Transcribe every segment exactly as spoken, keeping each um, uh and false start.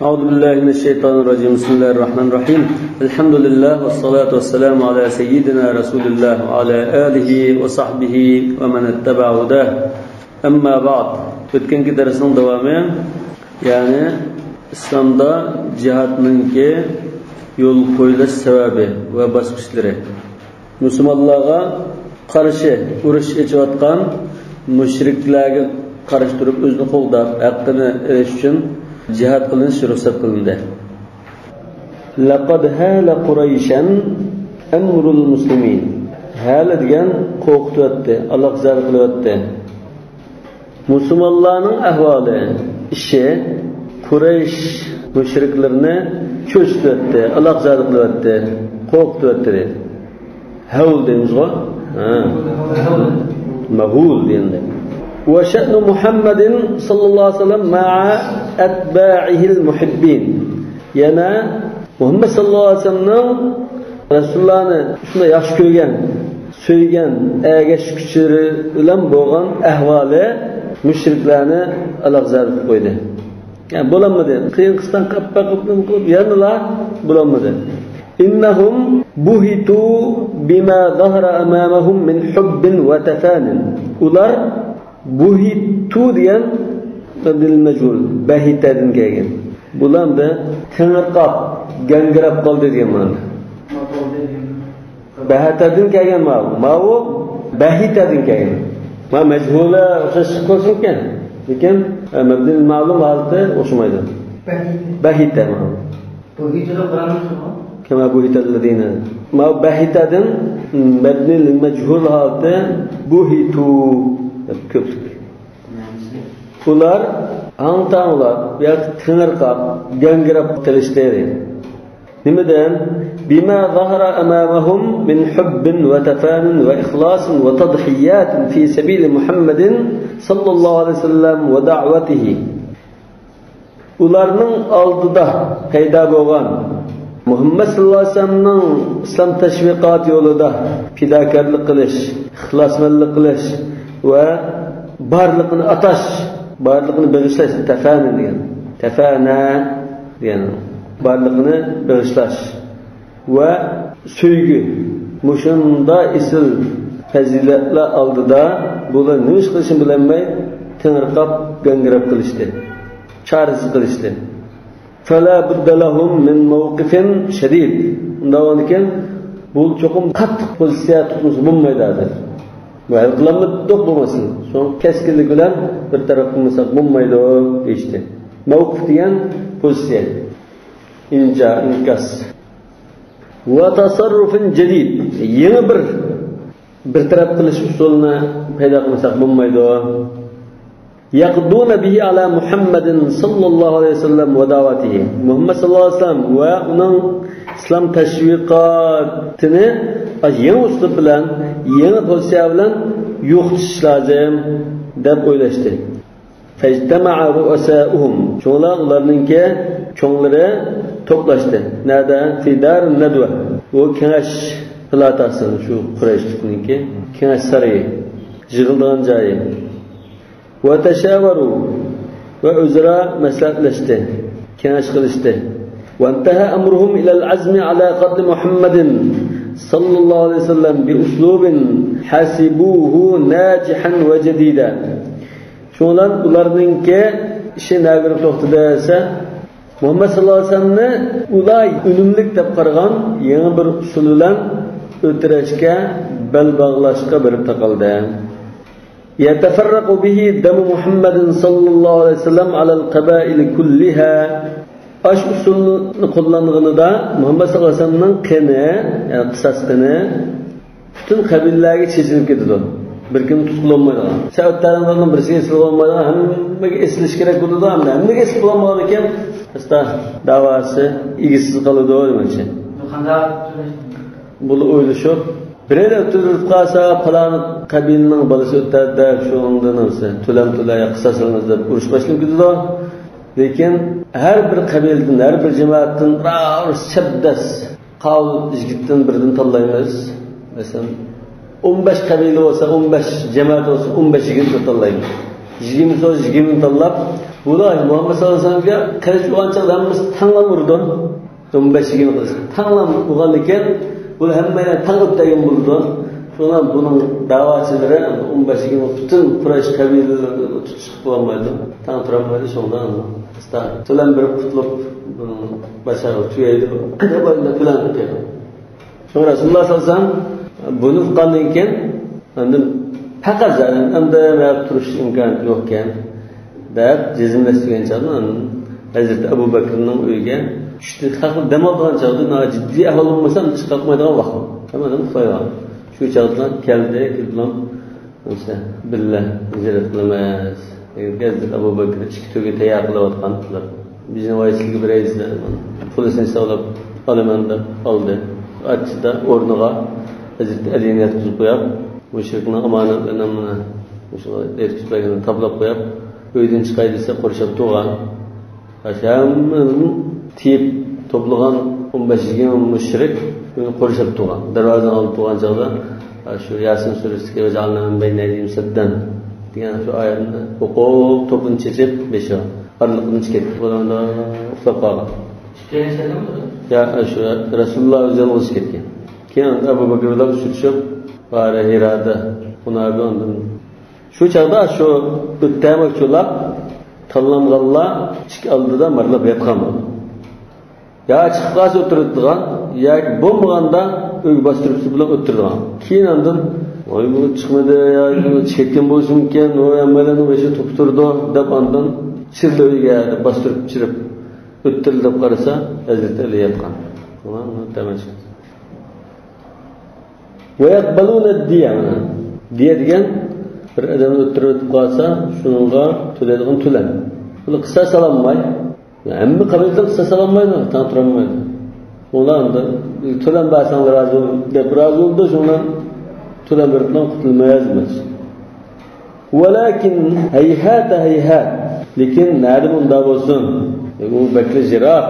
أعوذ بالله من الشيطان الرجيم. بسم الله الرحمن الرحيم. الحمد لله والصلاة والسلام على سيدنا رسول الله وعلى آله وصحبه ومن اتبع هداه. أما بعد. ئۆتكەنكى دەرسنىڭ داۋامى، يەنى ئىسلامدا جىھادنىڭكى يول قويۇلۇش سەۋەبى ۋە باسقۇچلىرى. مۇسۇلمانلارغا قارشى ئۇرۇش ئېچىۋاتقان مۇشرىكلارغا قارشى تۇرۇپ، ئۆزىنى قوغداپ، ھەققىنى ئېلىش ئۈچۈن جىھاد قىلىنىش رۇخسەت قىلىندى. لقد هال قريشا أمر المسلمين. ھالە دېگەن قورقۇتۇۋەتتى، ئالاقزادە قىلىۋەتتى. مۇسۇلمانلارنىڭ ئەھۋالى، ئىشى قۇرەيش مۇشرىكلىرىنى چۆچۈتۈۋەتتى، ئالاقزادە قىلىۋەتتى، قورقۇتۇۋەتتى دەيدۇ. ھەۋل دەيمىزغۇ؟ ھە. مەھۇل دېگەندە. وشأن محمد صلى الله عليه وسلم مع أتباعه المحبين. يەنە مۇھەممەد ساللاللاھۇ ئەلەيھى ۋەسەللەمنىڭ رەسۇلۇللانى شۇنداق ياخشى كۆرگەن، سۆيگەن ئەگەشكۈچىلىرى بىلەن بولغان ئەھۋالى مۇشرىكلارنى ئالاقزادە قىلىپ قويدى. يەنى بولالمىدى. قىيىن قىستاڭ قاپپاق قىلىپ يەنىلا بولالمىدى. إنهم بهتوا بما ظهر أمامهم من حب وتفان. ئۇلار بۇھىتۇ دېگەن مەبنىل مەجھۇل، بەھىتەدىن كەلگەن. بۇلار بىر تېڭىرقاپ، گاڭگىراپ قالدى دېگەن مەنىدە. بەھەتەدىن كەلگەن ماۋۇ. ماۋۇ بەھىتەدىن كەلگەن. ما مەجھۇلە ئوخشاش چىقىپ قالسۇنكەن. لېكىن، ئە، مەبنىل مەلۇم ھالىتى ئوخشىمايدۇ. بەھىتە. بەھىتە ماۋۇ. بۇ ھىجرە قۇرئاننىڭ شۇمۇ؟ كما بهت الذين. ماۋۇ بەھىتەدىن مەبنىل مەجھۇل ھالىتى بۇھىتۇ دەپ كۆپلۈك. ئۇلار ھاڭ-تاڭلاپ ياكى تېڭىرقاپ، گاڭگىراپ قېلىشتى. نېمىدىن؟ بما ظهر أمامهم من حب وتفان وإخلاص وتضحيات في سبيل محمد صلى الله عليه وسلم ودعوته. ئۇلارنىڭ ئالدىدا پەيدا بولغان مۇھەممەد ساللاللاھۇ ئەلەيھى ۋەسەللەمنىڭ ئىسلام تەشۋىقاتى يولىدا پىداكارلىق قىلىش، ئىخلاسمەنلىك قىلىش ۋە بارلىقىنى ئاتاش، بارلىقىنى بېغىشلاش، تەفەنە دېگەن. تەفەنە دېگەن بارلىقىنى بېغىشلاش ۋە سۆيگۈ. مۇشۇنداق ئېسىل پەزىلەتلەر ئالدىدا بۇلار نېمە ئىش قىلىشىنى بىلەلمەي، تېڭىرقاپ، گاڭگىراپ قېلىشتى. چارىسىز قېلىشتى. فلا بد لهم من موقف شديد. ئۇنداق بولغاندىكىن، بۇ چوقۇم قاتتىق پوزىتسىيە تۇتمىسا بولمايدۇ ھازىر. بۇ ھەل قىلالمىدۇق بۇ مەسىلىنى. شۇڭا كەسكىنلىك بىلەن بىر تەرەپ قىلمىساق بولمايدۇ دېيىشتى. مەۋقىپ دېگەن پوزىتسىيە. ئىنجا، ئىنكاس. وتصرف جديد. يېڭى بىر، بىر تەرەپ قىلىش ئۇسۇلىنى پەيدا قىلمىساق بولمايدۇ. يقضون به على محمد صلى الله عليه وسلم ودعوته. مۇھەممەد ساللاللاھۇ ئەلەيھى ۋەسەللەم ۋە ئۇنىڭ ئىسلام تەشۋىقاتىنى يېڭى ئۇسلۇب بىلەن، يېڭى پوزىتسىيە بىلەن يوقىتىش لازىم دەپ ئويلاشتى. فاجتمع رؤساؤهم. شۇڭلار ئۇلارنىڭكى چوڭلىرى توپلاشتى. نەدە؟ في دار الندوة. بۇ كېڭەش پالاتاسى، شۇ قۇرەيشلىكنىڭكى كېڭەش سارىيى، يىغىلىدىغان جايى. وتشاوروا، ۋە ئۆزئارا مەسلىھەتلەشتى، كېڭەش قىلىشتى. وانتهى أمرهم إلى العزم على قتل محمد صلى الله عليه وسلم بأسلوب حسبوه ناجحا وجديدا. شۇنىڭ بىلەن ئۇلارنىڭكى ئىشى نەگىرى توختىدى دېسە، مۇھەممەد ساللاللاھۇ ئەلەيھى ۋەسەللەمنى ئۇلار ئۈنۈملۈك دەپ قارىغان يېڭى بىر ئۇسۇل بىلەن ئۆلتۈرۈشكە، بەل باغلاشقا بېرىپ تاقالدى. يتفرق به دم محمد صلى الله عليه وسلم على القبائل كلها. ئاشۇ ئۇسۇلنى قوللانغىنىدا مۇھەممەد ساللاللاھۇ ئەلەيھى ۋەسەللەمنىڭ قېنى، يەنى قىساس قېنى پۈتۈن قەبىلىلەرگە چېچىلىپ كېتىدۇ. بىر كىمگە تۇتقىلى بولمايدىغان. سەئد تەرەپلەرنىڭ بىرسىگە ئېسىلغىلى بولمايدىغان، ھەممىگە ئېسىلىش كېرەك بولىدۇ. ھەمدە ھەممىگە ئېسىلىپ بولالمىغاندىكىن، ئاستا داۋاسى ئىگىسىز قالىدۇ دېمەكچى. بۇ قانداق؟ بۇلار ئويلىشىپ، بىرەيلەن ئۆتۈرۈلۈپ قالسا، پالان قەبىلىنىڭ بالىسى ئۆتەر دەپ، شۇنىڭدىن نېمىسى، تۆلەم تۆلەي، قىساس ئېلىڭىز دەپ ئۇرۇش باشلىنىپ كېتىدۇ. لېكىن ھەر بىر قەبىلىدىن، ھەر بىر جامائەتتىن بىر چەبدەس، قاۋۇل يىگىتتىن بىرىنى تاللايمىز. مەسىلەن، ئون بەش قەبىلە بولسا، ئون بەش جامائەت بولسا، ئون بەش يىگىتنى تاللايمىز. يىگىرمە سوز، يىگىرمىنى تاللاپ، بۇلار مۇھەممەد ساللاللاھۇ ئەلەيھى ۋەسەللەمگە قىلىچ ئۇرغان چاغدا ھەممىسى تەڭلا ئۇرىدۇ. ئون بەش يىگىرمە قىلىچ. تەڭلا ئۇرغاندىكىن، بۇ ھەممەيلەن تەڭ ئۆتەلگەن بولىدۇ. شۇڭا بۇنىڭ دەۋاچىلىرى ئون بەش يىگىرمە پۈتۈن قۇرەيش قەبىلىلىرىنى تۇتۇشۇپ بولالمايدۇ. تەڭ تۇرالمايدۇ. شۇڭا ئۇستا تۆلەم بېرىپ قۇتۇلۇپ، بۇنىڭ باشلىرى تۈگەيدۇ. دەپ ئايدا پىلان قىلىدۇ. شۇڭا رەسۇلۇللاھ ساللاللاھۇ ئەلەيھى ۋەسەللەم بۇنى ئۇققاندىن كېيىن، ئاندىن پەقەت زادەن ئەمدى مەن تۇرۇش ئىمكانىيىتى يوقكەن دەپ جەزملەشتۈرگەن چاغدا، ئاندىن ھەزرىتى ئەبۇ بەكرىنىڭ ئۆيىگە چۈشتى. خەق دەم ئالىدىغان چاغدا، ناھايىتى جىددىي ئەھۋال بولمىسا چىقىپ باقمايدىغان ۋاقىت. ھەممە ئادەم ئۇخلايدىغان. شۇ چاغدا كەلدى، كېلىپ، مانا بىللە ھىجرەت قىلىمىز. ھەزرىتى ئەبۇ بەكرى ئىككى تۆگە تەييار قىلىۋاتقان. بىزنى ۋايسىلگە بېرەيسىلەر، پۇلىسىنى ھېسابلاپ ئالىمەن دەپ ئالدى. ئاتچىدا ئورنىغا ھەزرىتى ئەلىنى ياتقۇزۇپ قويۇپ، مۇشرىكنىڭ ئامانەتلىرىنى مانا مۇشۇلار ياتقۇزۇپ بەرگەننى تاپلاپ قويۇپ، ئۆيدىن چىقاي دېسە قورشاپ تۇرغان. ھەممىنى تىيىپ توپلىغان ئون بەش يىگىرمە مۇشرىك قورشاپ تۇرغان. دەرۋازىنىڭ ئالدىدا تۇرغان چاغدا، شۇ ياسىن سۈرىسىدىكى «وجعلنا من بين أيديهم سدا» دېگەن شۇ ئايەتنى ئوقۇپ، توپىنى چېچىپ بېشىغا، ئارىلىقىدىن چىقىپ كەتتى. بۇلار ئۇخلاپ قالغان. يا، شۇ رەسۇلۇللاھ ئۆزى يالغۇز كەتكەن. كېيىن ئەبۇ بەكرى بىلەن ئۇچرىشىپ، غارى ھىرادا، ئۇنى ئاندىن شۇ چاغدا شۇ ئۆتتەمەك چولاپ تاللانغانلار ئىشىك ئالدىدا مارىلاپ ياتقان بولىدۇ. يا چىقىپ قالسا ئۆلتۈرىدىغان، ياكى بولمىغاندا ئۆيگە باستۇرۇپ بىلەن ئۆلتۈرىدىغان. كېيىن ئاندىن، «ۋاي، بۇ چىقمىدى، يا بۇ چىقىپ كەتكەن بولسىمىكەن، ۋاي، ھەممەيلەننىڭ بېشى توپا تۇرىدۇ» دەپ ئاندىن چىرلا ئۆيگە باستۇرۇپ چىرىپ ئۆلتۈردى دەپ قارىسا، ھەزرىتى ئەلى ياتقان. ئۇلار ئۇنى تەمەن چىقتى. «ويقبلون الدية» مانا. دىيە دېگەن بىر ئادەمنى ئۆلتۈرۈپ قالسا، شۇنىڭغا تۆلەيدىغان تۆلەم. بۇنى قىساس سالالماي. ھەممە قەبىلىدىن قىساس سالالمايدۇ، تەڭ تۇرالمايدۇ. ئۇلار ئەمدى تۆلەم بەرسەڭلار رازى بول دەپ رازى بولىدۇ، شۇڭا تۆلەم بېرىپلا قۇتۇلمايسىز. ۋەلەكىن ھەيھاتە ھەيھات. لېكىن نەدە ئۇنداق بولسۇن؟ ئۇ بەكلا يىراق.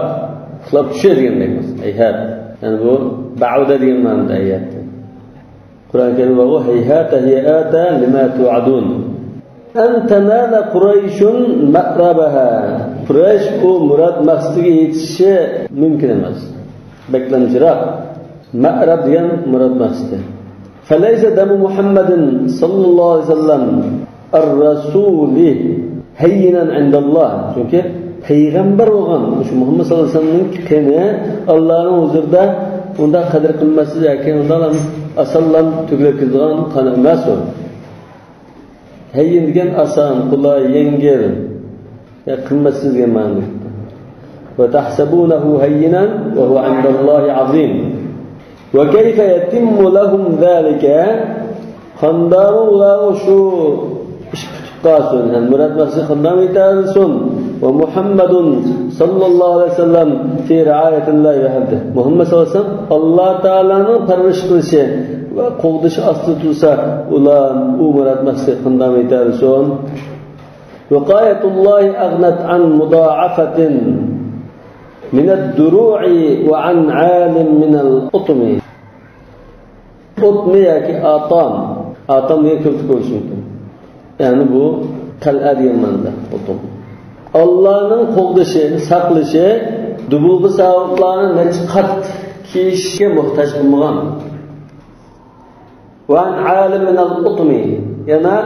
ئۇخلاپ چۈشە دېگەندەك بولسۇن. ھەيھات. يەنى بۇ بەئۇدە دېگەن مەنىدە ھەيھات. قۇرئان كەرىمدە بارغۇ، ھەيھاتە ھەيھاتە لىما تۇئەدۇن. ئەن تەنالە قۇرەيشۇن مەئرەبەھا. قۇرەيش ئۇ مۇراد مەقسىتىگە يېتىشى مۇمكىن ئەمەس. بەكلا يىراق. مەئرەب دېگەن مۇراد مەقسىتى. فليس دم محمد صلى الله عليه وسلم الرسول هينا عند الله. چۈنكى پەيغەمبەر بولغان مۇشۇ مۇھەممەد ساللاللاھۇ ئەلەيھى ۋەسەللەمنىڭ قېنى ئاللانىڭ ھۇزۇرىدا ئۇنداق قەدىر قىممەتسىز ياكى ئۇنداق ئاسانلا تۆكۈلۈپ كېتىدىغان قان ئەمەس ئۇ. ھەييىن دېگەن ئاسان، قولاي، يەڭگىل. يا قىممەتسىز دېگەن مەنىدە. وتحسبونه هينا وهو عند الله عظيم. وكيف يتم لهم ذلك؟ قانداقمۇ ئۇلارغا شۇ ئىش پۈتۈپ قالسۇن؟ يەنى مۇراد مەقسىتى قانداقمۇ يېتەلىسۇن؟ ومحمد صلى الله عليه وسلم في رعاية الله وحده. مۇھەممەد ساللاللاھۇ ئەلەيھى ۋەسەللەم ئاللا تائالانىڭ پەرۋىش قىلىشى ۋە قوغدىشى ئاستىدا تۇرسا، ئۇلار ئۇ مۇراد مەقسىتىگە قانداقمۇ يېتەلىسۇن؟ وقاية الله أغنت عن مضاعفة من الدروع وعن عال من الأطم. ئوتمى ياكى ئاتام. ئاتام دېگەن كۆپتە كۆرۈشى مۇمكىن. يەنى بۇ قەلئە دېگەن مەنىدە ئوتۇم. ئاللانىڭ قوغدىشى، ساقلىشى دۇبۇلغا ساۋۇتلارنى نەچچە قات كىيىشكە موھتاج قىلمىغان. وعن عال من الأطم، يەنە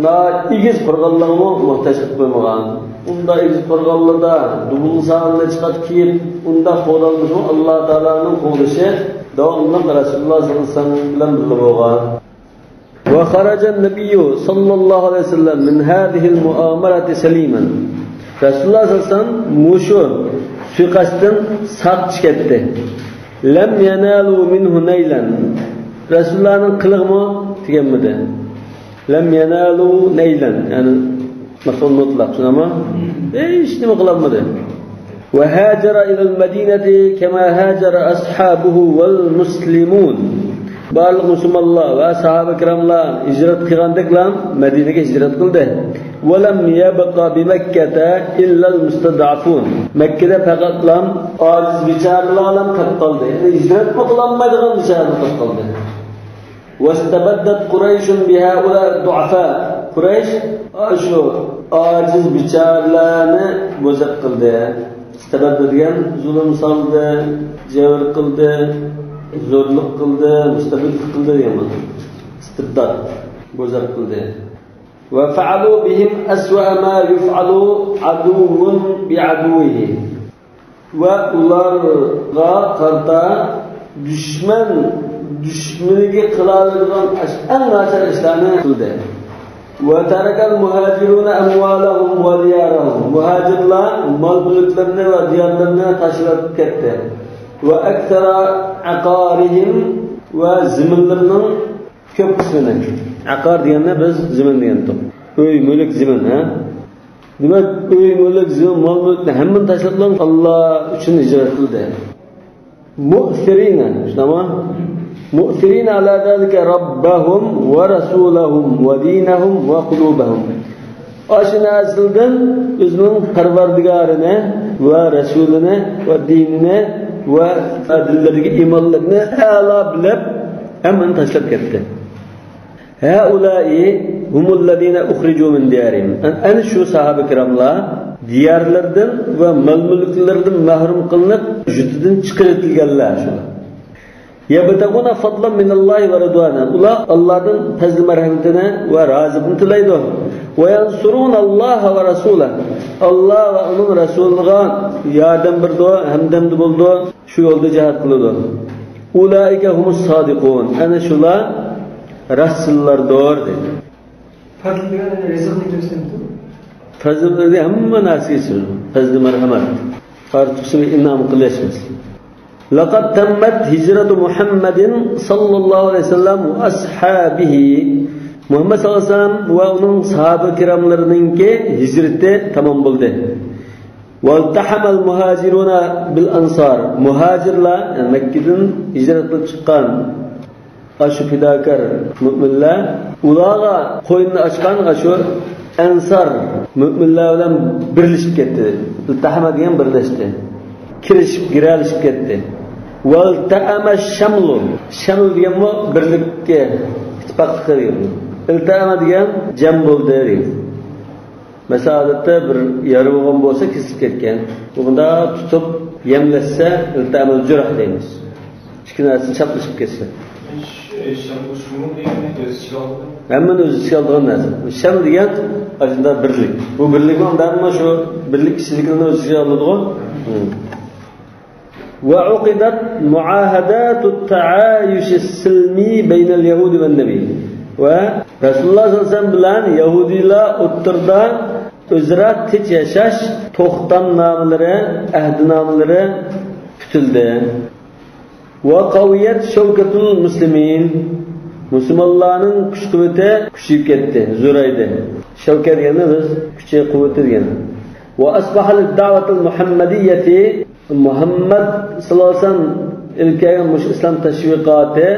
ناھايىتى ئېگىز قورغانلارغىمۇ موھتاج قىلىپ قويمىغان. ئۇنداق ئېگىز قورغانلىرىدا دۇبۇلغا ساۋۇتنى چىقىپ كىيىپ، ئۇنداق قوغدالمىسىمۇ، ئاللا تائالانىڭ قوغدىشى داۋاملىق رەسۇلۇللا ساللاللاھۇ ئەلەيھى ۋەسەللەم بىلەن بىللە بولغان. وخرج النبي صلى الله عليه وسلم من هذه المؤامرة سليما. رەسۇلۇللا ساللاللاھۇ ئەلەيھى ۋەسەللەم مۇشۇ سۇيىقەستتىن ساق چىقىپ كەتتى. لم ينالوا منه نيلا. رەسۇلۇللانىڭ قىلىغىمۇ تېگەلمىدى. لم ينالوا نيلا، يەنى مەفئۇل مۇتلەق، شۇنداقمۇ؟ ھېچ نېمە قىلالمىدى. وهاجر إلى المدينة كما هاجر أصحابه والمسلمون. بارلىق مۇسۇلمانلار ۋە ساھابە كىراملار ھىجرەت قىلغاندەكلا مەدىنىگە ھىجرەت قىلدى. ولم يبق بمكة إلا المستضعفون. مەككىدە پەقەتلا ئاجىز بىچارىلەرلا قېلىپ قالدى. يەنى ھىجرەتمۇ قىلالمايدىغان بىچارىلەر قېلىپ قالدى. واستبدت قريش بهؤلاء الضعفاء. قۇرەيش ئاشۇ ئاجىز بىچارىلەرنى بوزەك قىلدى. ئىستىبداد دېگەن زۇلۇم سالدى، جەۋر قىلدى، زورلۇق قىلدى، مۇستەبىتلىك قىلدى دېگەن بولدى. ئىستىبداد، بوزەك قىلدى. وفعلوا بهم أسوأ ما يفعل عدو بعدوه. ۋە ئۇلارغا قارىتا دۈشمەن دۈشمىنىگە قىلالايدىغان ئەش-، ئەڭ ناچار ئىشلارنى قىلدى. وترك المهاجرون أموالهم وديارهم. مۇھاجىرلار مال-مۈلۈكلىرىنى ۋە دىيارلىرىنى تاشلاپ كەتتى. وأكثر عقارهم. ۋە زېمىنلىرىنىڭ كۆپ قىسمىنى. ئەقار دېگەندە بىز زېمىن دېگەنتۇق. ئۆي، مۈلۈك، زېمىن، ھە؟ دېمەك، ئۆي، مۈلۈك، زېمىن، مال-مۈلۈكنى ھەممىنى تاشلاپلا ئاللا ئۈچۈن ھىجرەت قىلدى. مؤثرين، شۇنداقمۇ؟ مؤثرين على ذلك ربهم ورسولهم ودينهم وقلوبهم. ئاشۇ نەرسىلەردىن ئۆزىنىڭ پەرۋەردىگارىنى ۋە رەسۇلىنى ۋە دىنىنى ۋە دىللىرىدىكى ئىمانلىرىنى ئەلا بىلىپ، ھەممىنى تاشلاپ كەتتى. هؤلاء هم الذين أخرجوا من ديارهم. ئەنە شۇ ساھابە كىراملار دىيارلىرىدىن ۋە مال-مۈلۈكلىرىدىن مەھرۇم قىلىنىپ، يۇرتىدىن چىقىرىۋېتىلگەنلەر شۇلار. يبتغون فضلا من الله ورضوانا. ئۇلار ئاللادىن پەزلى مەرھەمىتىنى ۋە رازىلىقىنى تىلەيدۇ. وينصرون الله ورسوله. ئاللا ۋە ئۇنىڭ رەسۇلىغا ياردەم بېرىدۇ، ھەمدەمدە بولىدۇ، شۇ يولدا جىھاد قىلىدۇ. أولئك هم الصادقون. ئەنە شۇلار راستچىللاردۇر دېدى. پەزلى دېگەن رىزىقنى كۆرسىتىدۇ. پەزلى ھەممە نەرسىگە يېتىدۇ. پەزلى مەرھەمەت. ئارتۇقچە بىر ئىنئام قىلىشمىز. لقد تمت هجرة محمد صلى الله عليه وسلم وأصحابه. مۇھەممەد ساللاللاھۇ ئەلەيھى ۋەسەللەم ۋە ئۇنىڭ ساھابە كىراملىرىنىڭكى ھىجرىتى تامام بولدى. والتحم المهاجرون بالأنصار. مۇھاجىرلار، يەنى مەككىدىن ھىجرەت قىلىپ چىققان ئاشۇ پىداكار مۆمىنلەر، ئۇلارغا قوينىنى ئاچقان ئاشۇ ئەنسار مۆمىنلەر بىلەن بىرلىشىپ كەتتى. ئىلتەھەمە دېگەن بىرلەشتى. كىرىشىپ، گىرەلىشىپ كەتتى. والتأم الشمل. شەمل دېگەنمۇ بىرلىككە، ئىتتىپاقلىققا دېگەن. ئىلتەئەمە دېگەن جەم بولدى دېگەن. مەسىلەن، ئادەتتە بىر يارا بولغان بولسا كېسىلىپ كەتكەن. بۇ مۇنداق تۇتۇپ يەملەشسە، ئىلتەئەمە جۇرھ دەيمىز. ئىككى نەرسە چاپلىشىپ كەتسە. شەم، شەم دېگەننى ئۆز ئىچىگە ئالىدۇ. ھەممىنى ئۆز ئىچىگە ئالىدىغان نەرسە. شەم دېگەن ئاشۇنداق بىرلىك. بۇ بىرلىكمۇ ئانداقمۇ شۇ بىرلىك ئىچىدىكىلەرنى ئۆز ئىچىگە ئالىدىغۇ. ھىم. وعقدت معاهدات التعايش السلمي بين اليهود والنبي. ۋە رەسۇلۇللاھ سەللەللاھۇ ئەلەيھى ۋەسەللەم بىلەن يەھۇدىيلار ئوتتۇرىدا ئۆزئارا تىنچ ياشاش توختامنامىلىرى، ئەھدىنامىلىرى پۈتۈلدى. وقويت شوكة المسلمين. مۇسۇلمانلارنىڭ كۈچ-قۇۋۋىتى كۈچىيىپ كەتتى، زورايدى. شەۋكە دېگەننى بىز كۈچى، قۇۋۋىتى دېگەن. وأصبح للدعوة المحمدية. مۇھەممەد ساللاللاھۇ ئەلەيھى ۋەسەللەم ئېلىپ كەلگەن مۇشۇ ئىسلام تەشۋىقاتى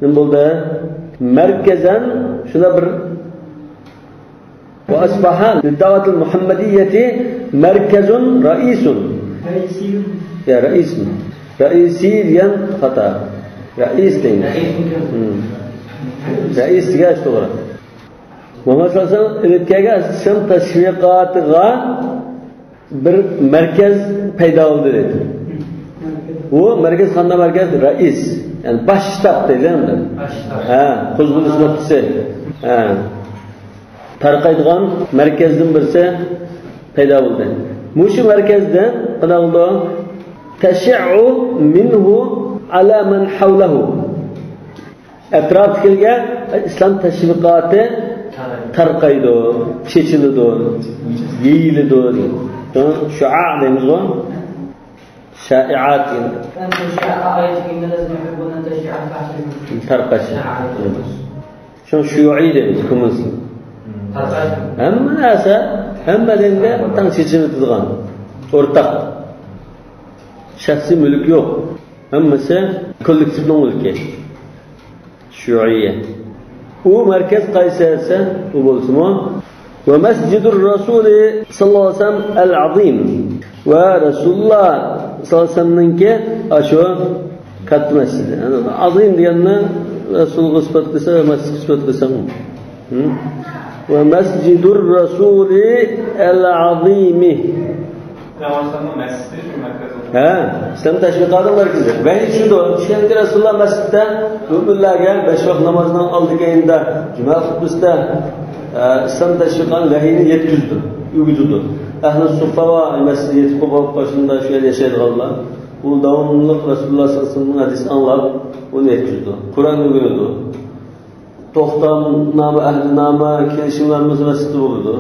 نېمە بولدى؟ مەركەزەن، شۇنداق بىر وأصبح للدعوة المحمدية مركز رئيس. رئيسي. يا رئيس. رئيسي دېگەن خاتا. رەئىس دەيمىز. رەئىس. ھىم. رەئىس دېگەن توغرا. مۇھەممەد ساللاللاھۇ ئەلەيھى ۋەسەللەم ئېلىپ كەلگەن ئىسلام تەشۋىقاتىغا بىر مەركەز پەيدا بولدى دېدى. بۇ مەركەز قانداق مەركەز؟ رەئىس. يەنى باش شتاب دەيدۇ ئەمدى. باش شتاب. ھە، قوزغىلىش نۇقتىسى. ھە. تارقايدىغان مەركەزدىن بىرسى پەيدا بولدى. مۇشۇ مەركەزدە قانداق بولدى؟ تشع منه على من حوله. ئەتراپتىكىلەرگە ئىسلام تەشۋىقاتى تارقايدۇ، چېچىلىدۇ، يېيىلىدۇ. شۇئا دەيمىزغۇ؟ شائىئات دېگەن. تشع آية إن الذين يحبون أن تشيع الفاحشة. تارقاش. شۇڭا شۇيۇئىي دەيمىز، كوممۇنىست. تارقاش. ھەممە نەرسە، ھەممە دىنگە تەڭ چېچىلىدىغان. ئورتاق. شەخسىي مۈلۈك يوق. ھەممىسى كوللېكتىپنىڭ مۈلكى. شۇيۇئىيە. ئۇ مەركەز قايسى دېسە، ئۇ بولسىمۇ، ومسجد الرسول صلى الله عليه وسلم العظيم. ۋە رەسۇلۇللاھ ساللاللاھۇ ئەلەيھى ۋەسەللەمنىڭكى ئاشۇ كاتتا مەسچىتى. ئازىم دېگەننى رەسۇلغا سۈپەت قىلسا، مەسچىتكە سۈپەت قىلسا. ھىم؟ ومسجد الرسول العظيم. پەيغەمبەر ئەلەيھىسسالامنىڭ مەسچىتى شۇ مەككە. ھە، ئىسلام تەشۋىقاتىنىڭ مەركىزى. ۋەھىي چۈشىدۇ. چۈشكەنكى رەسۇلۇللا مەسچىتتە مۆمىنلەرگە بەش ۋاق نامازنىڭ ئالدى كەينىدە، جۈمە خۇتبىسىدە، ئە، ئىسلام تەشۋىقاتىنىڭ ۋەھىيىنى يەتكۈزىدۇ، ئۆگىتىدۇ. ئەھلى سۇففا ۋە مەسچىتى يېتىپ قوپۇپ، باشلىرىدا شۇ يەردە ياشايدىغانلار، ئۇ داۋاملىق رەسۇلۇللا سەللەللاھۇ ئەلەيھى ۋەسەللەمنىڭ ھەدىسىنى ئاڭلاپ، ئۇنى يەتكۈزىدۇ. قۇرئان ئۆگىنىدۇ. توختامنامە، ئەھدىنامە، كېلىشىملەرنىڭ مەسچىتى بولىدۇ.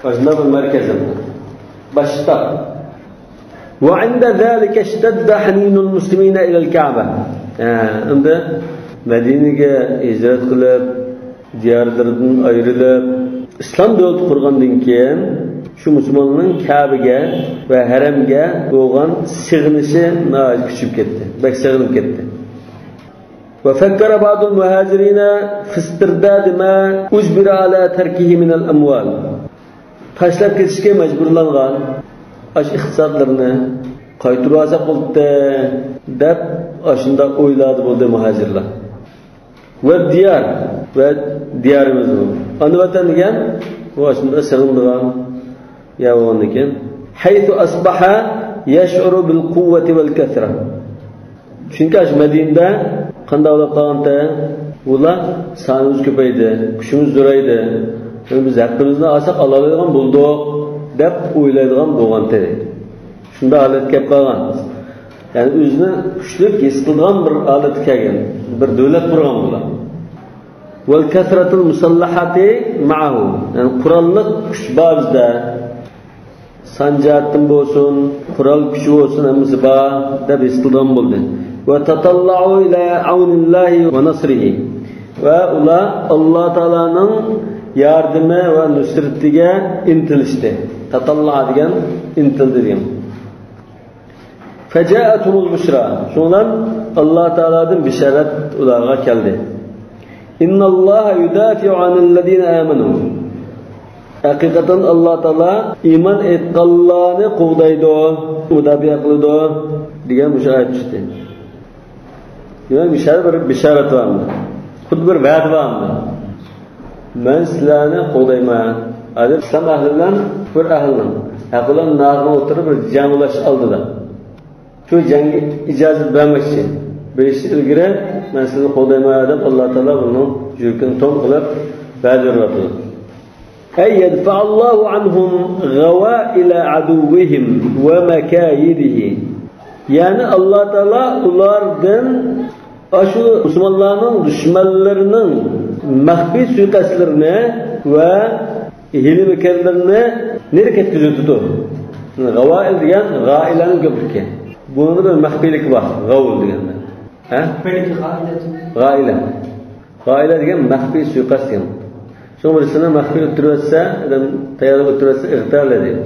ئاشۇنداق بىر مەركەز ئەمدى. باشتا. وعند ذلك اشتد حنين المسلمين إلى الكعبة. ھە، ئەمدى مەدىنىگە ھىجرەت قىلىپ، دىيارلىرىدىن ئايرىلىپ، ئىسلام دۆلىتى قۇرغاندىن كېيىن، شۇ مۇسۇلمانلارنىڭ كەبىگە ۋە ھەرەمگە بولغان سېغىنىشى ناھايىتى كۈچىيىپ كەتتى. بەك سېغىنىپ كەتتى. وفكر بعض المهاجرين في استرداد ما أجبر على تركه من الأموال. تاشلاپ كېتىشكە مەجبۇرلانغان ئاشۇ ئىقتىسادلىرىنى قايتۇرۇۋالساق بولاتتى، دەپ ئاشۇنداق ئويلاردا بولدى مۇھاجىرلار. والديار، ۋە دىيارىمىز بۇ. ئانا ۋەتەن دېگەن بۇ ئاشۇنداق سېغىنىدىغان يەر بولغاندىكىن. حيث أصبح يشعر بالقوة والكثرة. چۈنكى ئاشۇ مەدىنىدە قانداق بولۇپ قالغانتى؟ ئۇلار سانىمىز كۆپەيدى، كۈچىمىز زورايدى. يەنى بىز ھەققىمىزنى ئالساق ئالالايدىغان بولدۇق، دەپ ئويلايدىغان بولغانتى. شۇنداق ھالەتكە كەپ قالغان. يەنى ئۆزىنى كۈچلۈك ھېس قىلىدىغان بىر ھالەتكە كەلگەن، بىر دۆلەت قۇرغان بۇلار. والكثرة المسلحة معه. يەنى قوراللىق كۈچ بار بىزدە. سان جەھەتتىن بولسۇن، قورال كۈچى بولسۇن، ھەممىسى بار دەپ ھېس قىلىدىغان بولدى. وتطلعوا إلى عون الله ونصره. ۋە ئۇلار ئاللا تائالانىڭ ياردىمى ۋە نۇسرىتىگە ئىنتىلىشتى. تطلع دېگەن ئىنتىلدى دېگەن. فجاءتهم البشرى. شۇنىڭ بىلەن ئاللا تائالادىن بېشارەت ئۇلارغا كەلدى. إن الله يدافع عن الذين آمنوا. ھەقىقەتەن ئاللا تائالا ئىمان ئېيتقانلارنى قوغدايدۇ، مۇداپىئە قىلىدۇ دېگەن مۇشۇ ئايەت چۈشتى. دېمەك، مۇشۇ يەردە بىر بېشارەت بارمۇ؟ خۇددى بىر ۋەدە بارمۇ؟ مەن سىلەرنى قوغدايمەن. ھازىر ئىسلام ئەھلى بىلەن كۇپر ئەھلىنىڭ، ھەق بىلەن ناھەقنىڭ ئوتتۇرىدا بىر جەڭ بولۇش ئالدىدا. شۇ جەڭگە ئىجازەت بەرمەكچى. بېرىشتىن ئىلگىرى مەن سىلەرنى قوغدايمەن دەپ، ئاللا تائالا ئۇنىڭ يۈرىكىنى توم قىلىپ ۋەدە بېرىۋاتىدۇ. أي يدفع الله عنهم غوائل عدوهم ومكايده. يەنى ئاللا تائالا ئۇلاردىن ئاشۇ مۇسۇلمانلارنىڭ دۈشمەنلىرىنىڭ مەخپىي سۇيىقەستلىرىنى ۋە ھىيلە-مىكىرلىرىنى نېرى كەتكۈزۈۋېتىدۇ. غاۋائىل دېگەن غائىلەنىڭ كۆپلۈكى. بۇنىڭدا بىر مەخپىيلىكى بار، غاۋۇل دېگەندە. ھە؟ مەخپىيلىكى غائىلە. غائىلە. غائىلە دېگەن مەخپىي سۇيىقەست دېگەن. شۇڭا بىرسىنى مەخپىي ئۆلتۈرۈۋەتسە، ئادەم تەييارلىق ئۆلتۈرۈۋەتسە، ئىغتىيال دەيدۇ.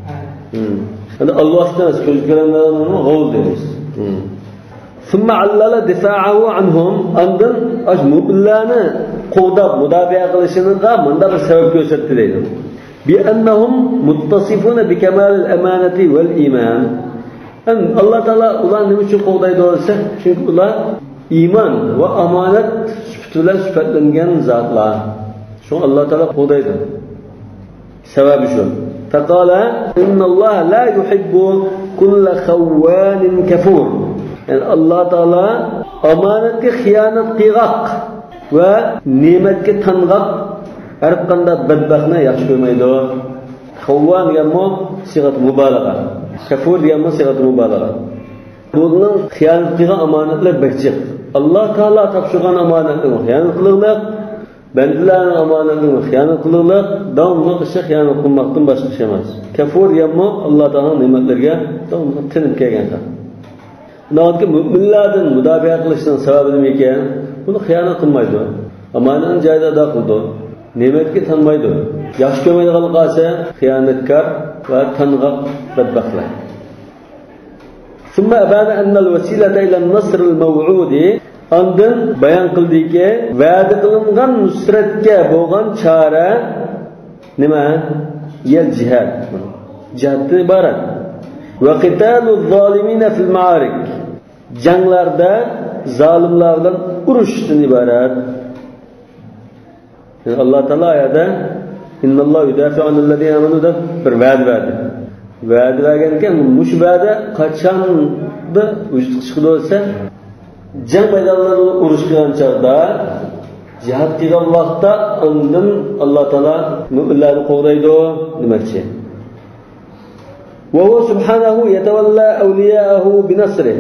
ھە. ھىم. ئەمدى ئاللا ئۈچۈن ئەمەس، كۆزگە كۆرۈنمەيدىغاننى غاۋۇل دەيمىز. ھىم. ثم علل دفاعه عنهم، ئاندىن ئاشۇ مۆمىنلەرنى قوغداپ مۇداپىئە قىلىشىغا مۇنداق بىر سەۋەب كۆرسەتتى دەيدۇ. بأنهم متصفون بكمال الأمانة والإيمان. ئەم، ئاللا تائالا ئۇلارنى نېمە ئۈچۈن قوغدايدۇ دېسە، چۈنكى ئۇلار ئىمان ۋە ئامانەت سۈپىتى بىلەن سۈپەتلەنگەن زاتلار. شۇڭا ئاللا تائالا قوغدايدۇ. سەۋەبى شۇ. فقال، إن الله لا يحب كل خوان كفور. يەنى ئاللا تائالا ئامانەتكە خىيانەت قىلغاق ۋە نېمەتكە تانغاق ھەر قانداق بەتبەختنى ياخشى كۆرمەيدۇ. خوان دېگەنمۇ سىغەت مۇبالىغە. كەفۇر دېگەنمۇ سىغەت مۇبالىغە. بۇنىڭ خىيانەت قىلغان ئامانەتلەر بەك جىق. ئاللا تائالا تاپشۇرغان ئامانەتنى خىيانەت قىلغانلىق، بەندىلەرنىڭ ئامانىتىنى خىيانەت قىلغانلىق، داۋاملىق ئىشى خىيانەت قىلماقتىن باشقا ئىش ئەمەس. كەفۇر دېگەنمۇ ئاللا تائالانىڭ نېمەتلىرىگە داۋاملىق تېنىپ كەلگەن خەق. ناھايىتى مۆمىنلەردىن مۇداپىئە قىلىشنىڭ سەۋەبى نېمىكەن؟ بۇنى خىيانەت قىلمايدۇ. ئامانەتنى جايىدا ئادا قىلىدۇ. نېمەتكە تانمايدۇ. ياخشى كۆرمەيدىغانلىقى قالسا خىيانەتكار ۋە تانغاق بەتبەختلەر. ثم أبان أن الوسيلة إلى النصر الموعود. ئاندىن بايان قىلدىكى، ۋەدە قىلىنغان نۇسرەتكە بولغان چارە نېمە؟ يەل جىھاد. جىھادتىن ئىبارەت. وقتال الظالمين في المعارك. جەڭلەردە زالىملار بىلەن ئۇرۇشتىن ئىبارەت. يەنى ئاللا تائالا ئۇ يەردە «إن الله يدافع عن الذين آمنوا» دەپ بىر ۋەدە بەردى. ۋەدە بەرگەنكەن، مۇشۇ ۋەدە قاچاندا ۋۇجۇدقا چىقىدۇ دېسە، جەڭ مەيدانلىرىدا ئۇرۇش قىلغان چاغدا، جىھاد قىلغان ۋاقىتتا ئاندىن ئاللا تائالا مۆمىنلەرنى قوغدايدۇ دېمەكچى. وهو سبحانه يتولى أولياءه بنصره.